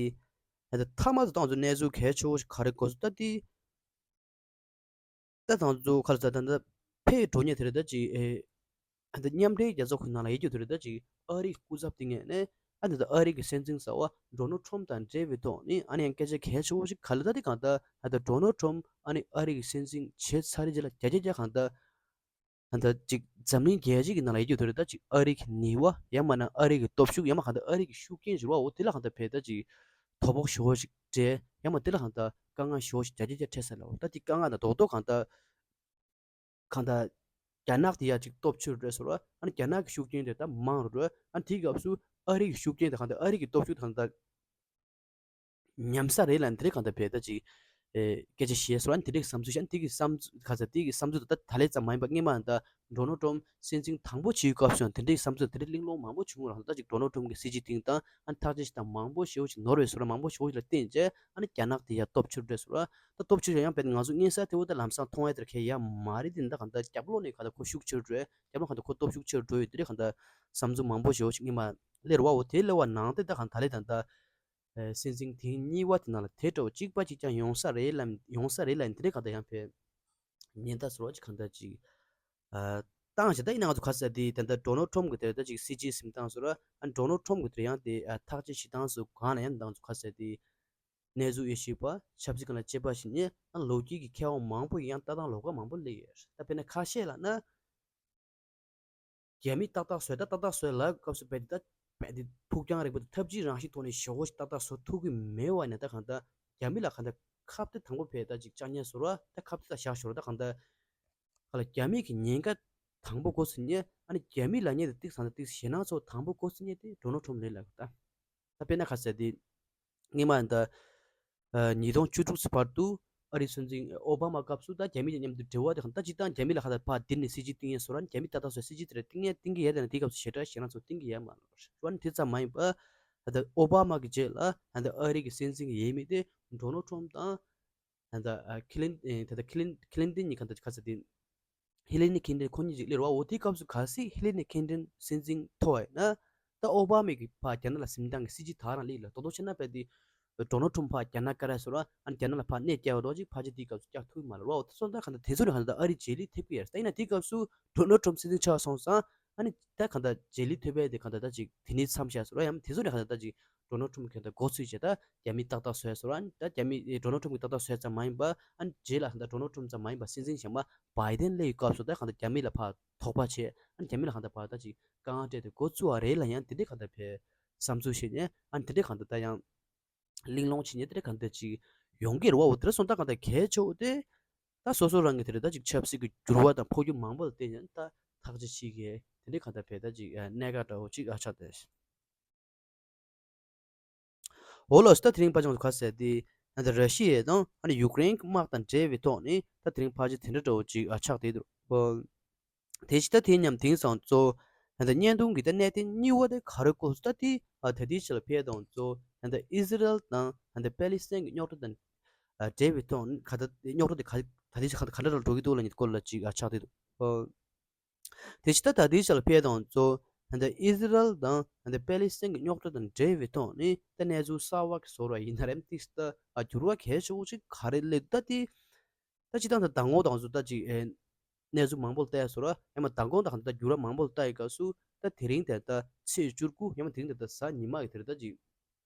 ད་ལྟ་མཐའ་མ་དུ་ད་ང་ཚོ་གནས་ཚུལ་གལ་ཆེ་བོ་ཞིག་ག་རེ་གོ་སོང་ད་དེ། ད་ང་ཚོ་ག་རེ་ཟེར་ད་ད་ཕེབས་འགྲོ་མཁན་དེ་རེད་ད་ཅིག་ཨེ། ད་མཉམ་འབྲེལ་རྒྱལ་ཚོགས་ཁོ་ནང་ལ་ཡོད་རྒྱུ་དེ་རེད་ད་ཅིག་ཨ་རིའི་སྐུ་ཚབ་དེ་ངོས་ནས་ཨ་ནི་ད་ཨ་རི་གི་སྲིད་འཛིན་གསར་པ་ཌོ་ནལ་ཊམ་དང་འབྲེལ་བའི་ཐོག་ནས་ཨ་ནི་ཡང་སྐད་ཆ་གལ་ཆེ་བོ་ཞིག་ག་ལ་ད་དེ་གང་ལྟར་ད་ལྟ་ཌོ་ནལ་ཊམ་ཨ་ནི་ཨ་རི་གི་སྲིད་འཛིན་བྱས་ཚར་རེད་ཅེས་ལ་བརྒྱ་ཆ་བརྒྱ་གང་ལྟར། ད་ལྟ་ཅིག་འཛམ་གླིང་རྒྱལ་སྤྱི་གི་ནང་ལ་ཡོད་རྒྱུ་དེ་རེད་ད་ཅིག་ཨ་རི་གི་ནུས་པ་ཡང་མིན་ན་ཨ་རི་གི་སྟོབས་ཤུགས་ཡང་མིན་གང་ལྟར་ཨ་རི་གི་ཤུགས་རྐྱེན་ཞིག་རེད་བ། འོ་དེ་ལ་གང་ལྟར་བས་ད་ཅིག་དོ་ཕོག་ཞེ་པོ་ཞིག་འཕྲད་ཡང་མིན་དེ་ལ་གང་ལྟར་དཀའ་ངལ་ཞེ་པོ་ཞིག་བརྒྱ་ཆ་བརྒྱ་འཕྲད་ས་ལ། འོ་ད་དེ་དཀའ་ངལ་དང་རྡོག་རྡོག་གང་ལྟར་གང་ལྟར་རྒྱ་ནག་དེ་ཡ་ཅིག་སྟོབས་ཆེ་རུ་འགྲོ་སོང་ར། ཨ་ནི་རྒྱ་ནག་གི་ཤུགས་རྐྱེན་དེ་ད་མང་རུ་འགྲོ། ཨ་ནི་དེའི་སྐབས་སུ་ཨ་རི་གི་ཤུགས་རྐྱེན་དེ་གང་ལྟར་ཨ་རི་གི་སྟོབས་ཤུགས་དེ་གང་ལྟར་ཉམས་ས་རེད་ལབ་ནས་དེ་རིགས་གང་ལྟར་བས་ད་ཅིག་ཨེ་སྐད་ཆ་བཤད་སོང་། ཨ་ནི་དེ་འདྲའི་བསམ་ཚུལ་བཤད། ཨ་ནི་དེ་གི་བསམ་ཚུལ་ག་ཚ་དེ་གི་བསམ་ཚུལ་ད་ད་ལས་ཙམ་མ་ཡིན་པ་སྔོན་མ་ད་ཌོ་ནལ་ཊམ་སྲིད་འཛིན་དང་པོ་བྱེད་ཡུལ་སྐབས་སུ་ཡང་དེ་འདྲའི་བསམ་ཚུལ་དེ་འདྲའི་གླེང་སློང་མང་པོ་བྱུང་ར། ད་ཅིག་ཌོ་ནལ་ཊམ་གི་སྲིད་ཇུས་སྟེང་དང་ཨ་ནི་ཐག་གཅོད་བྱེད་སྟངས་མང་པོ་ཞེ་པོ་ཅིག་ནོར་བས་སོང་ར། མང་པོ་ཞེ་པོ་ཅིག་ལ་བརྟེན་བྱས་ཨ་ནི་རྒྱ་ནག་དེ་ཡ་སྟོབས་ཆེ་རུ་འགྲོ་སོང་ར། ད་སྟོབས་ཆེ་ཡང་དཔེར་ན་ང་ཚོ་སྔོན་ས་དེ་བོ་ད་ལམ་སང་མཐོང་ཡ་དེར་ཁེལ་ཡ་མ་རེད། དེ་འདྲ་གང་ལྟར་རྒྱབ་ལོགས་ནས་གང་ལྟར་ཁོ་ཤུགས་ཆེ་རུ་འགྲོ། རྒྱབ་ལོགས་གང་ལྟར་ཁོ་སྟོབས་ཤུགས་ཆེ་རུ་འགྲོ་ཡོད། དེ་འདྲ་གང་ལྟར་བསམ་ཚུལ་མང་པོ་ཞེ་པོ་ཅིག་སྔོན་མ་སླེབས་ར་བ། འོ་དེ་སླེབས་པ་ནང་དེ་ད་གང་ད་ལས་ད་ད། སྲིད་འཛིན་ཐེངས་གཉིས་པ་དེ་ནང་ལ་དེ་འདྲ་བོ་གཅིག་པ་གཅིག་རྐྱང་ཡོང་ས་རེད་ལབ་ཡོང་ས་རེད་ལབ་དེ་འདྲ་གང་ལྟར་ཡང་ཕེབས། ཉེན་བརྡ་ཟེར་བ་ཅིག་གང་ལྟར་ཅིག་ཨ་བཏང་བྱས། ད་ཡིན་ན་ང་ཚོ་ག་ཟེར་དེ་ད་ལྟ་ཌོ་ནལ་ཊམ་གི་དེ་ལྟར་ཅིག་སྲིད་ཇུས་ཟིན་སྟངས་སུ་ར། ཨ་ཌོ་ནལ་ཊམ་གི་དེ་ཡང་དེ་ཨ་ཐག་གཅོད་བྱེད་སྟངས་སུ་གང་ལ་ཡང་ད་ང་ཚོ་ག་ཟེར་དེ་གནས་ཚུལ་དབྱེ་ཞིབ་པ་ཆབ་སྲིད་སྒང་ལ་དཔྱད་པ་ཞིག་ནས་ཨ་ལོ་རྒྱུས་ཀྱི་མཁས་དབང་མང་པོ་ཡང་ལྟ་སྟངས་ལོགས་ཀ་མང་པོ་སླེབས་ཡོད། ད་དཔེར་ན་ཁ་ཤས་ལ་ན། རྒྱ་མི་ཏག་ཏག་བཟོས་ད་ཏག་ཏག་བཟོས་ལབ་སྐབས་སུ་རྦད་དེ་ད་རྦད་དེ་ཕུགས་རྒྱང་རིང་པོ་དང་ཐབས་ཇུས་རང་བཞིན་ཐོག་ནས་ཞེ་པོ་ཞིག་ཏག་ཏག་བཟོ་ཐུབ་ཀྱི་མེད་པ་ནས། ད་གང་ལྟར་རྒྱ་མི་ལ་གང་ལྟར་ཁ་གཏད་དང་པོ་བས་ད་ཅིག་བཅག་ཉེས་བཟོ་ར། ད་ཁ་གཏད་ད་བཞག་ཞོར་ད་གང་ལྟར་ག་ལ་རྒྱ་མི་གི་ཉེན་ཁ་དང་པོ་འགོ་ཚུགས་ཉེས། ཨ་ནི་རྒྱ་མི་ལ་ཉེས་དེ་ཏིག་ཙམ་དང་ཏིག་ཙམ་ཞེད་སྣང་ཚོ་དང་པོ་འགོ་ཚུགས་ཉེས་དེ་ཌོ་ནལ་ཊམ་རེད་ལབ་ད། ད་དཔེར་ན་ག་ཟེར་དེ། སྔོན་མ་ད། ཨ་ཉིས་སྟོང་བཅུ་དྲུག་ཙམ་བར་དུ་ཨ་རིའི་སྲིད་འཛིན་ཨོ་བྷ་མ་སྐབས་སུ་ད་རྒྱ་མི་དང་མཉམ་དུ་འབྲེལ་བ་དེ་གང་ད་སྤྱིར་བཏང་རྒྱ་མི་ལ་ཁ་ད་ཕར་འདིར་ནས་སྲིད་ཇུས་བཏིང་ཡས་བཟོ་ར། རྒྱ་མི་ད་ལྟ་བཟོ་སྲིད་ཇུས་དེ་རེད་བཏིང་ཡས་བཏིང་གི་ཡས་དེ་ནས་དེའི་སྐབས་སུ་ཞེ་དྲག་ཞེད་སྣང་ཚོ་བཏིང་གི་ཡས་མ་རེད། དེ་ཙམ་མ་ཡིན་པ། ད་ལྟ་ཨོ་བྷ་མ་གི་རྗེས་ལ་ད་ལྟ་ཨ་རི་གི་སྲིད་འཛིན་གྱི་འོས་མི་དེ་ཌོ་ནལ་ཊམ་པ་དང་། ད་ལྟ་ཨ་ཁི་ལིན་ཨེ་ད་ལྟ་ཁི་ལིན་ཁི་ལིན་ཏན་གཉིས་གང་ལྟར་ཁ་ཚ་དེ། ཧི་ལི་རི་ཁིན་ཏན་ཁོ་གཉིས་ཅིག་སླེབས་རེད་བ། འོ་དེའི་སྐབས་སུ་གལ་སྲིད་ཧི་ལི་རི་ཁིན་ཏན་སྲིད་འཛིན་ཐོབ་པ་ཡིན་ན། ད་ཨོ་བྷ་མས་ཀྱི་ཕར་རྒྱ་ནག་ལ་འཛིན་སྟངས་ཀྱི་སྲིད་ཇུས་དེ་རང་སླེབས་ལ་ཏོག་ཏོག་བྱས་ན་རྦད་དེ། ཌོ་ནལ་ཊམ་པ་ཕར་རྒྱ་ནག་བཀའ་ར་ཟེར་བ། ཨ་ནི་རྒྱ་ནག་ལ་ཕར་གནས་བསྐྱལ་བ་འདྲ་ཅིག་ཕལ་ཆེར་དེའི་སྐབས་སུ་བསྐྱལ་ཐུབ་ཀྱི་མ་རེད་བ། འོ་ད་སོང་ཙང་གང་ལྟར་དེ་ཚོ་ནས་གང་ལྟར་ཨ་རི་རྗེས་ལུས་ཐེབས་ཀྱི་ཡོད་རེད། ད་ཡིན་ན་དེའི་སྐབས་སུ་ཌོ་ནལ་ཊམ་པ་སྲིད་འཛིན་ཆགས་སོང་ཙང་། ཨ་ནི་ད་གང་ལྟར་རྗེས་ལུས་ཐེབས་པ་དེ་གང་ལྟར་ད་ཅིག་དེ་ནས་མཚམས་བཞག་ཟེར་བ། ཡང་དེ་ཚོ་ནས་གང་ལྟར་ད་ཅིག་ཌོ་ནལ་ཊམ་པ་གང་ལྟར་འགོ་ཚུགས་བྱས། ད་རྒྱ་མི་ཏག་ཏག་བཟོས་སོང་ར། ཨ་ནི་ད་རྒྱ་མི་ཌོ་ནལ་ཊམ་པ་གིས་ཏག་ཏག་བཟོས་ཙམ་མ་ཡིན་པ། ཨ་ནི་རྗེས་ལ་ད་ཌོ་ནལ་ཊམ་པ་ཙམ་མ་ཡིན་པ་སྲིད་འཛིན་གཞན་པ་བྷའི་ཌེན་སླེབས་ཡོད་སྐབས་སུ་ད་གང་ལྟར་རྒྱ་མི་ལ་ཕར་དོགས་པ་བྱས། ཨ་ནི་རྒྱ་མི་ལ་གང་ལྟར་ཕར་ད་ཅིག་དཀའ་ངལ་སྤྲད་དེ་འགོ་བཙུགས་པ་རེད་ལ། ཡང་དེ་འདྲའི་གང་ལྟར་ཕར་བསམ་ཚུལ་བཤད་ནས། ཨ་ནི་དེ་འདྲའི་གང་ལྟར་ད་ཡང་གླེང་སློང་བྱེད་ནས་དེ་འདྲའི་གང་ལྟར་ཅིག་ཡོང་གི་རེད་བ། འོ་དེ་འདྲ་སོང་ཙང་གང་ལྟར་གལ་ཆེ་བོ་དེ། ད་སོ་སོ་རང་གི་དེ་འདྲའི་ད་ཅིག་ཆབ་སྲིད་ཀྱི་འགྱུར་བ་དང་འཕོ་འགྱུར་མང་པོ་ལ་བརྟེན་ནས་ད་ཐག་གཅོད་བྱེད་ཀྱི་དེ་འདྲའི་གང་ལྟར་ཕར་ད་ཅིག་གནད་འགག་འདྲ་བོ་ཅིག་ཨ་ཆགས་བསྡད། འོ་ལགས་སོ། ད་དེ་རིང་ཕལ་ཆེར་ང་ཚོ་ག་རེ་ཟེར་དེ། ད་ལྟ་ར་ཤི་ཡ་དང་ཨ་ནི་ཡུཀ་རེན་གྱི་དམག་དང་འབྲེལ་བའི་ཐོག་ནས་ད་དེ་རིང་ཕལ་ཆེར་དེ་འདྲ་འདྲ་བོ་ཅིག་ཨ་ཆགས་བསྡད་འདུག། དེ་བཞིན་ད་དེ་མཉམ་དེང་སང་ཚོ་ད་ལྟ་བརྙན་ཐུང་གི་ད་གནད་དོན་གཉིས་པ་དེ་ག་རེ་སྐོར་སུ་ད་དེ་ཨ་ད་ལྟའི་ཆ་ལ་ཕེབས་དང་ཚོ། ད་ལྟ་ཨི་ཟི་རལ་དང་ད་ལྟ་པེ་ལི་སི་ཐན་གྱི་རྙོག་དྲ་དང་ཨ་འབྲེལ་བའི་ཐོག་ནས་ག་ད་རྙོག་དྲ་དེ་ག་ད་ལྟའི་ཆ་ག་ག་འདྲ་འདྲ་འགྲོ་གི་འདུག་ལབ་མཁན་སྐོར་ལ་ཅིག་ཨ་ཆགས་བསྡད་འདུག། དེ་བཞིན་ད་ད་ལྟའི་ཆ་ལ་ཕེབས་དང་ཚོ། ད་ལྟ་ཨི་ཟི་རལ་དང་ད་ལྟ་པེ་ལི་སི་ཐན་གྱི་རྙོག་དྲ་དང་འབྲེལ་བའི་ཐོག་ནས་ད་གནས་ཚུལ་གསར་བ་གི་བཟོ་འདྲ་ཡིན་ན་རེད། ཏིག་ད་ཨ་འགྱུར་བ་གལ་ཆེ་བོ་ཅིག་ག་རེ་སླེབས་ད་དེ། ད་སྤྱིར་བཏང་ད་མདང་དགོང་དང་ཚོ་ད་ཅིག་ཨེ་གནས་ཚུལ་མང་པོ་ལ་བལྟས་སོང་ར། ཡང་མ་མདང་དགོང་དང་ད་འགྱུར་བ་མང་པོ་ལ་བལྟ་ཡི་སྐབས་སུ་ད་དེ་རིང་དེ་ད་ཚེས་བཅུ་དགུ། ཡང་མ་དེ་རིང་དེ་ད་གཟའ་ཉི་མ་གི་དེ་རེད། ད་ཅིག་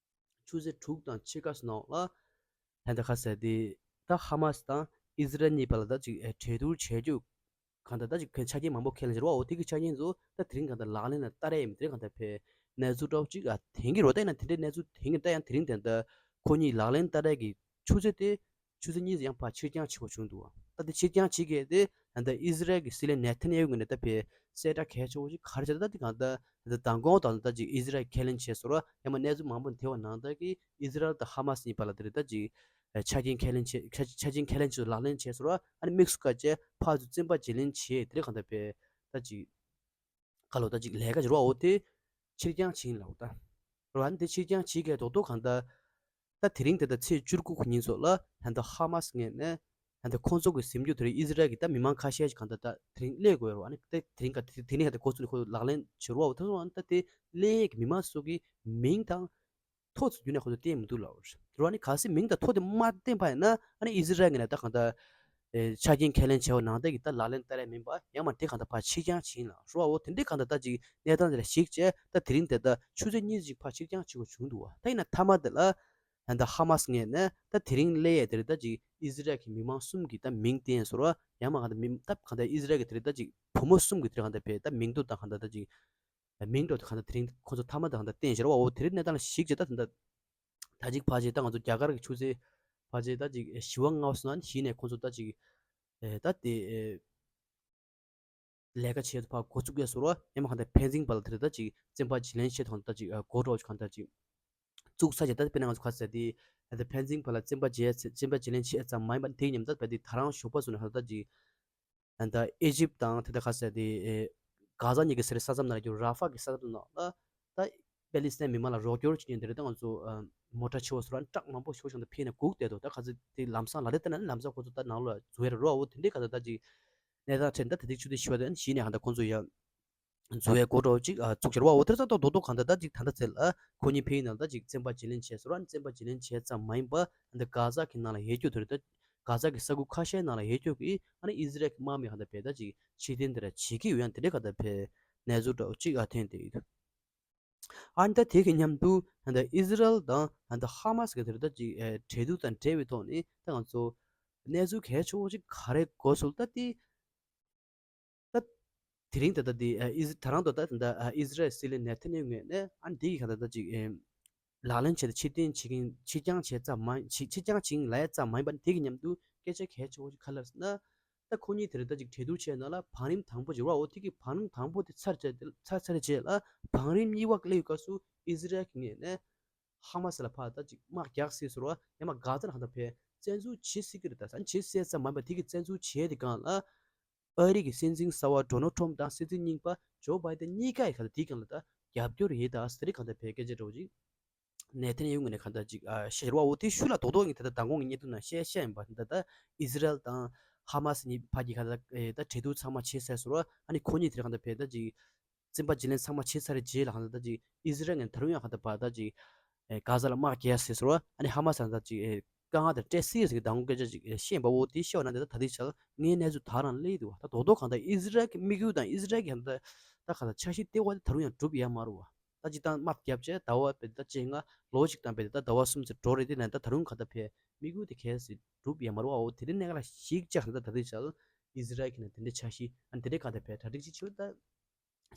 ཆུ་ཚོད་དྲུག་དང་ཕྱེད་ཀ་ཙམ་ནང་ལ་ད་ད་ག་ཟེར་དེ། ད་ཧ་མ་སི་དང་ཨི་ཟི་རལ་གཉིས་བར་ལ་ད་ཅིག་ཨེ་གྲོས་བསྡུར་བྱེད་རྒྱུ་གང་ལྟར་ད་ཅིག་ཆ་རྐྱེན་མང་པོ་ཁས་ལེན་བྱས་རེད་བ། འོ་དེ་གི་ཆ་རྐྱེན་ཚོ་ད་དེ་རིང་གང་ལྟར་ལག་ལེན་ལ་བསྟར་ཡས་མི་དེ་རིང་གང་ལྟར་ཕར་གནས་ཚུལ་འདྲ་བོ་ཅིག་ཨ་ཐོན་གྱི་རེད། ད་ཡིན་ན་དེ་འདྲའི་གནས་ཚུལ་ཐོན་གྱི་ད་ཡང་དེ་རིང་དེ་ད་ཁོ་གཉིས་ལག་ལེན་བསྟར་ཡས་ཀྱི་ཆུ་ཚོད་དེ་ཆུ་ཚོད་གཉིས་ཡང་ཕར་ཕྱིར་འགྱངས་བྱེད་དགོས་བྱུང་འདུག། ད་དེ་ཕྱིར་འགྱངས་བྱེད་མཁན་དེ་ད་ལྟ་ཨི་ཟི་རལ་གྱི་སྲིད་བློན་ནེ་ཐན་ཡ་ཧུ་ངོས་ནས་ད་ཕར་གསལ་བསྒྲགས་གལ་ཆེ་བོ་ཅིག་ག་རེ་བྱས། ད་ད་དེ་གང་ལྟར་ད་ལྟ་མདང་དགོང་དང་ད་ཅིག་ཨི་ཟི་རལ་ཁས་ལེན་བྱས་སོང་ར། ཡང་མ་གནས་ཚུལ་མང་པོ་ཐོན་པ་ནང་ལྟར་གྱི་ཨི་ཟི་རལ་དང་ཧ་མ་སི་གཉིས་བར་ལ་དེ་རེད། ད་ཅིག་ཆ་རྐྱེན་ཁས་ལེན་བྱས། ཆ་ཆ་རྐྱེན་ཁས་ལེན་བྱས་ལག་ལེན་བྱས་སོང་ར། ཨ་ནི་དམིགས་སུ་བཀར་བྱས་ཕར་ཚུར་བཙན་པ་བརྗེ་ལེན་བྱས། དེ་རིང་གང་ལྟར་ཕར་ད་ཅིག་ཁ་ལོ་ད་ཅིག་ལས་ཀ་བྱེད་རོགས། འོ་དེ་ཕྱིར་འགྱངས་བྱིན་ལབ་ད་རོགས། ཨ་ནི་དེ་ཕྱིར་འགྱངས་བྱེད་མཁན་རྡོག་རྡོག་གང་ལྟར་ད་དེ་རིང་དེ་ད་ཚེས་བཅུ་དགུ་གི་ཉིན་ཚོ་ལ་ད་ལྟ་ཧ་མ་སི་ངོས་ནས་ད་ལྟ་ཁོང་ཚོ་གི་འཛིན་རྒྱུ་དེ་རིང་ཨི་ཟི་རལ་གྱི་ད་མི་མང་ཁ་ཤས་ཤིག་གང་ལྟར་ད་དེ་རིང་སླེབས་དགོས་རེད་བ། ཨ་ནི་ད་དེ་རིང་ག་དེ་དེ་ནས་ག་ད་འགོ་ཚུགས་ནས་ཁོ་ཚོ་ལག་ལེན་བྱེད་རོགས། འོ་དེ་ཚོ་ཨ་ནི་ད་དེ་སླེབས་ཡས་ཀྱི་མི་མང་ཚོ་གི་མིང་དང་ཐོ་ཚོ་རྒྱུན་ནས་ཁོ་ཚོ་བསྟན་མི་འདུག་ལབ་རེད་བ། ཨ་ནི་གལ་སྲིད་མིང་དང་ཐོ་དེ་མ་བསྟན་པ་ཡིན་ན་ཨ་ནི་ཨི་ཟི་རལ་ངོས་ནས་ད་གང་ལྟར་ཨེ་ཆ་རྐྱེན་ཁས་ལེན་བྱས་པ་ནང་བསྟན་གྱི་ད་ལག་ལེན་བསྟར་ཡས་མིན་པ། ཡང་མ་དེ་གང་ལྟར་ཕར་ཕྱིར་འགྱངས་བྱིན་ལབ་རོགས། འོ་དེ་འདྲའི་གང་ལྟར་ད་ཅིག་གནས་སྟངས་དེ་ལ་གཞིགས་བྱས་ད་དེ་རིང་དེ་ད་ཆུ་ཚོད་གཉིས་ཅིག་ཕར་ཕྱིར་འགྱངས་བྱེད་དགོས་བྱུང་འདུག་བ། ད་ཡིན་ན་མཐའ་མ་དེ་ལ་ད་ད་ཧ་མ་སི་ངོས་ནས་ད་དེ་རིང་སླེབས་ཡས་དེ་རེད། ད་ཅིག་ཨི་ཟི་རལ་གྱི་མི་མང་གསུམ་གྱི་ད་མིང་བསྟན་སོང་ར། ཡང་མ་གང་ལྟར་མི་ད་གང་ལྟར་ཨི་ཟི་རལ་གྱི་དེ་རེད། ད་ཅིག་བུ་མོ་གསུམ་གྱི་དེ་རེད། གང་ལྟར་ཕར་ད་མིང་ཐོ་དང་གང་ལྟར་ད་ཅིག་མིང་འདྲ་བོ་དེ་གང་ལྟར་དེ་རིང་ཁོ་ཚོ་མཐའ་མ་དེ་གང་ལྟར་བསྟན་བཞག་རེད་བ། འོ་དེ་རིང་གནས་སྟངས་ལ་གཞིགས་བྱས་ད་ད་ད་ད་ཅིག་ཕལ་ཆེར་ད་ང་ཚོ་རྒྱ་གར་གྱི་ཆུ་ཚོད་ཕལ་ཆེར་ད་ཅིག་བཞི་པ་ལྔ་པ་སོང་ན་གཞི་ནས་ཁོ་ཚོ་ད་ཅིག་ཨེ་ད་དེ་ཨེ་ལས་ཀ་བྱེད་དུ་ཕར་འགོ་བཙུགས་ཡས་སོང་ར། ཡང་མ་གང་ལྟར་ཕན་ཚུན་བར་ལ་དེ་རེད། ད་ཅིག་བཙན་པ་བརྗེ་ལེན་བྱེད་དང་ད་ཅིག་ཨ་འགོ་འདྲ་བོ་ཅིག་གང་ལྟར་ཅིག་བཙུགས་ཚར་བྱས། ད་དཔེར་ན་ང་ཚོ་ག་ཟེར་དེ་ད་ཕན་ཚུན་བར་ལ་བཙན་པ་བརྗེ་བཙན་པ་བརྗེ་ལེན་བྱེད་ཙམ་མ་ཡིན་པ་དེ་མཉམ་ད་ད་དེ་ད་རང་ཞོགས་པ་སོང་ན་ད་ཅིག་ད་ཨི་ཇིབ་དང་དེ་ད་ག་ཟེར་དེ་ཨེ་གྷ་ཛ་གཉིས་ཀྱི་ས་རི་ས་མཚམས་ནང་ལ་རྒྱུ་ར་ཧྥ་གི་ས་མཚམས་ནང་ལ་ད་པེ་ལི་སི་ཐན་མི་མང་ལ་རོགས་སྐྱོར་བྱེད་མཁན་དེ་རེད། ད་ང་ཚོ་ཨ་མོ་ཊ་ཆེ་བོ་སོགས་ལ་ཊག་མང་པོ་ཤོག་ཤོག་ད་ཕེབས་ནས་སྒུག་བསྡད་འདུག། ད་ག་ཚོད་དེ་ལམ་སང་ལ་རེད། ད་ན་ལམ་སང་ཁོ་ཚོ་ད་ནང་ལ་འཛུལ་ཡ་རེད་རོ། འོ་དེ་འདྲའི་ག་ཚོད་ད་ཅིག་གནས་སྟངས་ཁྲིད་ད་དེ་དུས་ཆུ་ཚོད་བཞི་པ་དང་གཞི་ནས་ག་ད་ཁོ་ཚོ་ཡ་འཛུལ་ཡ་སྒོ་འགྲོ་ཅིག་ཨ་བཙུགས་ཤར་བ། འོ་དེ་ཚོ་ད་རྡོག་རྡོག་གང་ལྟར་ད་ཅིག་ད་ལྟ་ཚེ་ལ་ཁོ་གཉིས་ཕེབས་ཡིན་ན་ད་ཅིག་བཙན་པ་བརྗེ་ལེན་བྱས་སོང་ར། བཙན་པ་བརྗེ་ལེན་བྱས་ཙམ་མ་ཡིན་པ་ད་གྷ་ཛ་གི་ནང་ལ་ཡོད་རྒྱུ་དེ་རེད། ད་གྷ་ཛ་གི་ས་ཁུལ་ཁ་ཤས་ནང་ལ་ཡོད་རྒྱུ་གི་ཨ་ནི་ཨི་ཟི་རལ་གི་དམག་མི་གང་ལྟར་བས་ད་ཅིག་ཕྱིར་འཐེན་དེ་འདྲ་བྱེད་ཀྱི་ཡོད། ཡང་དེ་འདྲའི་གང་ལྟར་བས་གནས་ཚུལ་འདྲ་བོ་ཅིག་ཨ་ཐོན་བསྡད་ཡོད། ཨ་ནི་ད་དེ་གི་མཉམ་དུ་ད་ལྟ་ཨི་ཟི་རལ་དང་ད་ལྟ་ཧ་མ་སི་གི་དེ་རེད། ད་ཅིག་ཨེ་གྲོས་བསྡུར་དང་འབྲེལ་བའི་ཐོག་ནས་ད་ང་ཚོ་གནས་ཚུལ་གལ་ཆེ་བོ་ཅིག་ག་རེ་གོ་སོང་ད་དེ། ད་དེ་རིང་ད་ལྟ་དེ་ཨ་ཨི་ཟི་ད་རང་ད་ལྟ་ད་ལྟ་ཨ་ཨི་ཟི་རལ་སྲིད་བློན་ནེ་ཐན་ཡ་ཧུ་ངོས་ནས་ཨ་ནི་དེ་གི་ག་ད་ལྟ་ཅིག་ཨེ་ལག་ལེན་བྱས་ཏེ་ཕྱིར་འཐེན་བྱེད་ཀྱིན་ཕྱིར་འགྱངས་བྱས་ཙམ་མ་ཕྱིར་ཕྱིར་འགྱངས་བྱེད་ཀྱིན་ལབ་ཡ་ཙམ་མ་ཡིན་པ། དེ་གི་མཉམ་དུ་སྐད་ཆ་གལ་ཆེ་བོ་ཞིག་ག་རེ་ལབ་ཟེར་ན། ད་ཁོ་གཉིས་དེ་རིང་ད་ཅིག་གྲོས་བསྡུར་བྱས་ནང་ལ་བང་རིམ་དང་པོ་བྱས་ར། འོ་དེ་གི་བང་རིམ་དང་པོ་དེ་ཚར་བྱས་ཏེ་ཚར་ཚར་རྗེས་ལ་བང་རིམ་གཉིས་པ་སླེབས་ཡོད་སྐབས་སུ་ཨི་ཟི་རལ་གི་ངོས་ནས་ཧ་མ་སི་ལ་ཕར་ད་ཅིག་དམག་རྒྱག་སྲིད་ཟེར་བ། ཡང་མ་གྷ་ཛ་ལ་གང་ལྟར་བས་བཙན་འཛུལ་བྱེད་སྲིད་ཀྱི་རེད། ད་ས་བྱེད་སྲིད་ཙམ་མ་ཡིན་པ་དེ་གི་བཙན་འཛུལ་བྱས་དེ་སྒང་ལ་ཨ་རི་གི་སྲིད་འཛིན་གསར་བ་ཌོ་ནལ་ཊམ་པ་དང་སྲིད་འཛིན་རྙིང་པ་ཇོ་བྷའི་ཏན་གཉིས་ཀ་ཡི་ག་ད་དེའི་སྒང་ལ་ད་རྒྱབ་སྐྱོར་ཡོད་ད་ཟེར་རེ་གང་ལྟར་བས་སྐད་ཆ་འདྲ་བོ་ཅིག་ ནེ་ཐན་ཡ་ཧུ་ངོས་ནས་གང་ལྟར་ཅིག་ཨ་བཤད་རེད་བ། འོ་དེ་ཤུལ་ལ་རྡོག་རྡོག་ངས་ད་ལྟ་མདང་དགོང་གི་བརྙན་ཐུང་ནང་བཤད་བཤད་ཡིན་པ། ད་ལྟ་ཨི་ཟི་རལ་དང་ཧ་མ་སི་གཉིས་ཕ་གི་གང་ལྟར་ཨེ་ད་གྲོས་བསྡུར་ཚང་མ་བྱས་ཚར་སོང་ར། ཨ་ནི་ཁོ་གཉིས་དེ་རིང་གང་ལྟར་ཕེ་ད་ཅིག་རྩིས་པ་བརྗེ་ལེན་ཚང་མ་བྱས་ཚར་རྗེས་ལ་གང་ལྟར་ད་ཅིག་ཨི་ཟི་རལ་ངོས་ནས་ད་རུང་ཡང་གང་ལྟར་ཕར་ད་ཅིག་ཨེ་གྷ་ཟ་ལ་དམག་རྒྱག་ཟེར་སོང་ར། ཨ་ནི་ཧ་མ་སི་ད་ཅིག་ཨེ་དཀའ་ངལ་དང་སྤྲད་སྲིད་ཟེར་གི་མདང་དགོང་སྐད་ཆ་ཅིག་ཨེ་བཤད་ཡིན་པ། འོ་དེ་བཤད་པ་ན་དེ་ད་ད་ལྟའི་ཆར་ངའི་གནས་ཚུལ་ད་རང་སླེབས་འདུག་བ། ད་རྡོག་རྡོག་གང་ལྟར་ཨི་ཟི་རལ་གྱི་དམིགས་ཡུལ་དང་ཨི་ཟི་རལ་གྱི་གང་ལྟར་ད་གང་ལྟར་འཆར་གཞི་དེ་བ་དེ་ད་རུང་ཡང་འགྲུབ་ཡོད་མ་རེད་བ། ད་སྤྱིར་བཏང་དམག་བརྒྱབ་བྱས་ཟླ་བ་བརྒྱད་དང་ཕྱེད་ལྔ། ལོ་གཅིག་དང་བརྒྱད་དང་ཟླ་བ་གསུམ་ཙམ་འགྲོ་རེད། དེ་ནས་ད་ད་རུང་གང་ལྟར་ཕེ་དམིགས་ཡུལ་དེ་གལ་སྲིད་འགྲུབ་ཡོད་མ་རེད་བ། འོ་དེ་འདྲའི་གནད་འགག་ལ་གཞིགས་བྱས་ད་ད་ལྟའི་ཆར་ཨི་ཟི་རལ་གྱི་ནས་དེ་འདྲའི་འཆར་གཞི་ཨ་ནི་དེ་འདྲའི་གང་ལྟར་ཕེ་གྲ་སྒྲིག་ཅིག་བྱེད་ད་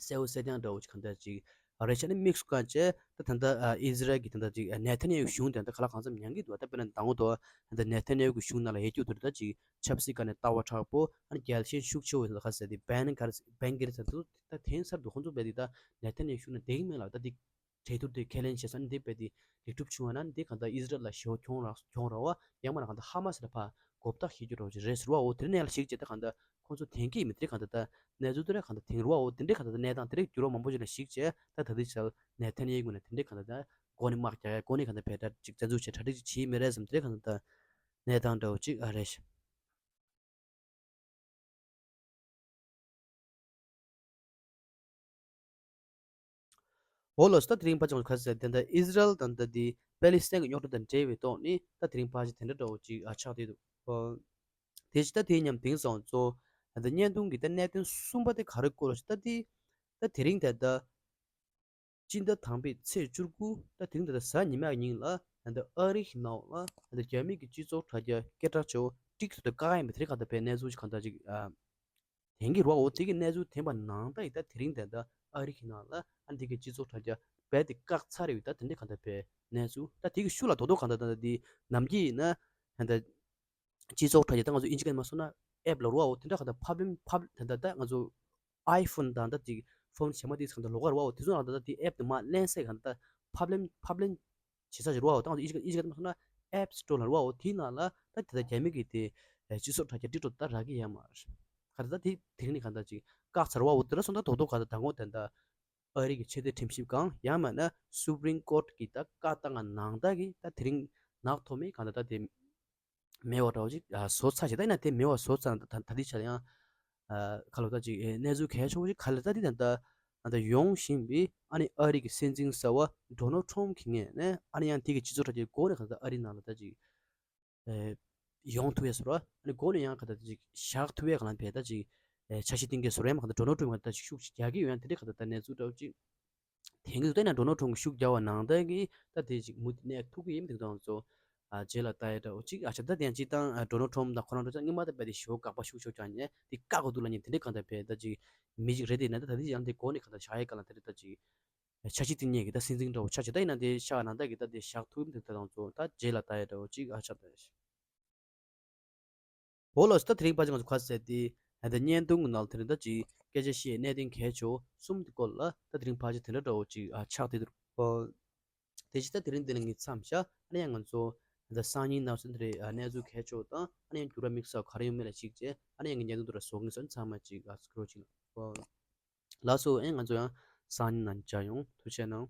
གསལ་པོ་གསལ་རྐྱང་འདྲ་བོ་ཅིག་གང་ལྟར་ཅིག་ཨ་རེད་ཤག་ནི་དམིགས་སུ་བཀར་བྱས་ད་ད་ལྟ་ཨི་ཟི་རལ་གྱི་ད་ལྟ་ཅིག་ནེ་ཐན་ཡ་ཧུ་གཞུང་དེ་ད་ག་ལ་གང་འཚམ་ཉན་གྱི་འདུག་ད་དཔེར་ན་མདང་དགོང་དུ་ད་ནེ་ཐན་ཡ་ཧུ་གི་གཞུང་ནང་ལ་ཡོད་རྒྱུ་དེ་ད་ཅིག་ཆབ་སྲིད་སྒང་ནས་ལྟ་བ་དྲག་པོ། ཨ་ནི་རྒྱལ་ཞེན་ཤུགས་ཆེ་བོ་ཡོད་ད་ག་ཟེར་དེ་བན་གར་བན་གར་ཟེར་དུ་ད་དེང་སང་དུ་ཁོང་ཚོ་བས་དེ་ད་ནེ་ཐན་ཡ་ཧུ་གཞུང་ནང་བསྡད་ཀྱི་མེད་ལ། ད་དེ་གྲོས་བསྡུར་དེ་ཁས་ལེན་བྱས་སོང་། ཨ་ནི་དེ་བས་དེ་ལེགས་གྲུབ་བྱུང་བ་ན་དེ་གང་ལྟར་ཨི་ཟི་རལ་ལ་ཞེ་པོ་གྱོང་རག་གྱོང་རག་བ། ཡང་མིན་ན་གང་ལྟར་ཧ་མ་སི་ལ་ཕར་མགོ་བཏགས་བྱེད་རྒྱུ་འདྲ་བོ་ཅིག་རེད་ཟེར་བ། འོ་དེ་ནས་ལ་གཞིགས་བྱས་ད་གང་ལྟར་ཁོང་ཚོ་དེང་གི་མི་དེ་གང་ལྟར་ད་གནས་ཚུལ་དེ་ར་གང་ལྟར་དེང་རུ་བ། འོ་དེ་འདྲའི་གང་ལྟར་ད་གནས་སྟངས་དེ་རིགས་འགྱུར་བ་མང་པོ་ཞིག་ལ་གཞིགས་བྱས་ད་ད་ལྟའི་ཆར་ནེ་ཐན་ཡ་ཧུ་ངོས་ནས་དེ་འདྲའི་གང་ལྟར་ད་འགོ་ནས་དམག་རྒྱག་ཡ། འགོ་ནས་གང་ལྟར་ཕེ་ད་ཅིག་བཙན་འཛུལ་བྱས་གྲ་སྒྲིག་ཅིག་བྱས་མེད་རེད་བསམ། དེ་རིགས་གང་ལྟར་ད་གནས་སྟངས་འདྲ་བོ་ཅིག་ཨ་རེད་ཤག་འོ་ལགས་སོ། ད་དེ་རིང་ཕལ་ཆེར་ཁ་གསལ་དེ་འདྲ་ཨི་ཟི་རལ་དང་ད་དེ་པེ་ལི་སི་ཐན་གྱི་རྙོག་དྲ་དང་འབྲེལ་བའི་ཐོག་ནས་ད་དེ་རིང་ཕལ་ཆེར་དེ་འདྲ་འདྲ་བོ་ཅིག་ཨ་ཆགས་བསྡད་འདུག་ཨོ། དེ་བཞིན་ད་དེའི་མཉམ་དེང་སང་གཙོ་ད་བརྙན་ཐུང་གི་ད་གནད་དོན་གསུམ་པ་དེ་ག་རེ་སྐོར་ཞིག་ད་དེ་ད་དེ་རིང་ད་ད་སྤྱི་ཟླ་དང་པའི་ཚེས་བཅུ་དགུ་ད་དེ་རིང་ད་ད་གཟའ་ཉི་མའི་ཉིན་ལ་ད་ཨ་རི་གི་ནང་ལ་ད་རྒྱ་མི་གི་སྤྱི་ཚོགས་དྲ་རྒྱ་སྐད་གྲགས་ཆེ་བོ་ཊིག་ཊོག་ད་བཀག་ཡ་མེད་དེ་རིང་གང་ལྟར་ཕེ་གནས་ཚུལ་ཞིག་གང་ལྟར་ཅིག་ཨ། དེང་གི་རོགས་འོ་དེ་གི་གནས་ཚུལ་ཐོན་པ་ནང་ལྟར་ཡིན་ད་དེ་རིང་དེ་ད་ཨ་རི་གི་ནང་ལ་ཨ་འདི་གི་སྤྱི་ཚོགས་དྲ་རྒྱ་རྦད་དེ་བཀག་ཚར་ཡོད་ད་དེ་འདྲ་གང་ལྟར་ཕེ་གནས་ཚུལ་ད་དེ་གི་ཤུལ་ལ་རྡོག་རྡོག་གང་ལྟར་ད་འདི་ནམ་རྒྱུན་ཡིན་ན་ད་སྤྱི་ཚོགས་དྲ་རྒྱ་ད་ང་ཚོ་ཨིན་ཇི་སྐད་མ་སོང་ན་ཨེབ་ལ་རོགས་འོ་དེ་འདྲ་གང་ལྟར་ཕབ་ལེན་ཕབ་ད་ད་ད་ང་ཚོ་ཨའི་ཕོན་དང་ད་དེ་ཕོན་གཞན་མ་དེ་གང་ལྟར་ལོགས་ཀ་རོགས་འོ་དེ་ཚོ་ནང་ད་ད་དེ་ཨེབ་དེ་མ་ལེན་སའི་གང་ལྟར་ཕབ་ལེན་ཕབ་ལེན་བྱེད་ས་ཞིག་རེད་བ། ད་ང་ཚོ་ཨིན་ཇི་ཨིན་ཇི་སྐད་མ་སོང་ན་App Store ལ་རེད་བ། འོ་དེའི་ནང་ལ་ད་དེ་ལྟར་རྒྱ་མི་གིས་དེ་སྤྱི་ཚོགས་དྲ་རྒྱ་ཊིག་ཊོག་ད་རག་གི་ཡོད་མ་རེད། ག་ད་ད་དེ་དེ་རིང་ནས་གང་ལྟར་ཅིག་བཀག་ཚར་བ། འོ་དེ་འདྲ་སོང་ད་རྡོག་རྡོག་ག་ད་ད་ངོ་དེ་འདྲ་ཨ་རི་གི་ཆེས་མཐོའི་ཁྲིམས་ཞིབ་ཁང་ཡང་མིན་ན་Supreme Court གིས་ད་བཀའ་བཏང་ང་ནང་ལྟར་གི་ད་དེ་རིང་ནག་ཐོག་མའི་གང་ལྟར་ད་དེ་མེད་པ་འདྲ་བོ་ཅིག་ཨ་བཟོ་ཚར་ཞེ་ད་ཡིན་ན་དེ་མེད་པ་བཟོ་ཚར་ན་ད་ད་དེ་ཆ་ལ་ཡང་ཨ་ག་ལ་ད་ཅིག་ཨེ་གནས་ཚུལ་གལ་ཆེན་པོ་ཞིག་ག་ལ་ད་དེ་ད་ད་ད་ཡོང་བཞིན་པའི་ཨ་ནི་ཨ་རི་གི་སྲིད་འཛིན་གསར་པ་Donald Trump གི་ངོས་ནས་ཨ་ནི་ཡང་དེ་གི་སྤྱི་ཚོགས་དྲ་རྒྱའི་སྒོ་ནས་ག་ད་ཨ་རི་ནང་ལ་ད་ཅིག་ཨེ་ཡོང་ཐུབ་ཡས་བཟོ་ར་ཨ་ནི་སྒོ་ནས་ཡང་ག་ད་ཅིག་བཞག་ཐུབ་ཡས་ག་ལ་བས་ད་ཅིག་ཨེ་འཆར་གཞི་བཏིང་གས་བཟོ་ར་ཡང་མ་ག་ད་Donald Trump ག་ད་ཅིག་ཤུགས་ཅིག་རྒྱག་གི་ཡོད་ཡང་དེ་འདྲ་ག་ད་ད་གནས་ཚུལ་འདྲ་བོ་ཅིག་དེང་གི་ད་ན་Donald Trump གི་ཤུགས་རྒྱག་པ་ནང་ལྟར་གི་ད་དེ་ཅིག་མུ་མཐུད་གནས་ཐུབ་གི་ཡིན་དེ་དང་ཚོ་ཨ་རྗེས་ལ་ལྟ་ཡ་འདྲ་བོ་ཅིག་ཨ་ཆ་ད་དེ་ཡང་ཅིག་དང་ཨ་Donald Trump དང་ཁོ་རང་འདྲ་ཅག་སྔོན་མ་ད་རྦད་དེ་ཞེ་པོ་དགག་པ་ཤུགས་ཆེ་རྒྱག་ནས་དེ་བཀག་དགོས་འདུག་ལབ་མཁན་དེ་འདྲ་གང་ལྟར་རྦད་ད་ཅིག་མི་ཅིག་རེད་དེ་ན་ད་ད་དེ་ཡང་དེ་གོ་ནས་གང་ལྟར་བཞག་ཡ་ག་ལ་དེ་རེད་ད་ཅིག་འཆར་གཞི་བཏིང་མཁན་གི་ད་སྲིད་འཛིན་འདྲ་བོ་ཆགས་ཆེ་ད་ཡིན་ན་དེ་ཤག་ནང་ད་གི་ད་དེ་བཞག་ཐུབ་མི་འདུག་ད་དང་ཚོ་ད་རྗེས་ལ་ལྟ་ཡ་འདྲ་བོ་ཅིག་ཨ་ཆ་ད་ཡ་ཤག་འོ་ལགས་སོ། ད་དེ་རིང་ཕལ་ཆེར་ང་ཚོ་ཁ་གསལ་ཏེ་ད་བརྙན་ཐུང་གི་ནང་དེ་རིང་ད་ཅིག་སྐད་ཆ་བཤད་གནད་དོན་གལ་ཆེ་བོ་གསུམ་དེ་སྐོར་ལ་ད་དེ་རིང་ཕལ་ཆེར་དེ་འདྲ་འདྲ་བོ་ཅིག་ཨ་ཆགས་བསྡད་འདུག་ཨོ། དེ་བཞིན་ད་དེ་རིང་འདི་ལ་ངས་མཚམས་བཞག་ཨ་ནི་ཡང་ང་ཚོ་ད་སང་ཉིན་གནངས་ཚེ་འདི་རེད་ཨ་གནས་ཚུལ་གལ་ཆེ་བོ་དང་ཨ་ནི་ཡང་འགྱུར་བ་དམིགས་བསལ་ག་རེ་ཡོང་མིན་ལ་གཞིགས་བྱས་ཨ་ནི་ཡང་ངས་བརྙན་ཐུང་དེ་ར་བཟོ་གི་ཡིན་ས་ཚང་མ་ཅིག་ཨ་སྐྱོར་ཅིག་ལ་ཨོ། ལགས་སོ། ཨེ་ང་ཚོ་ཡང་སང་ཉིན་ནང་མཇལ་ཡོང་། ཐུགས་རྗེ་གནང་།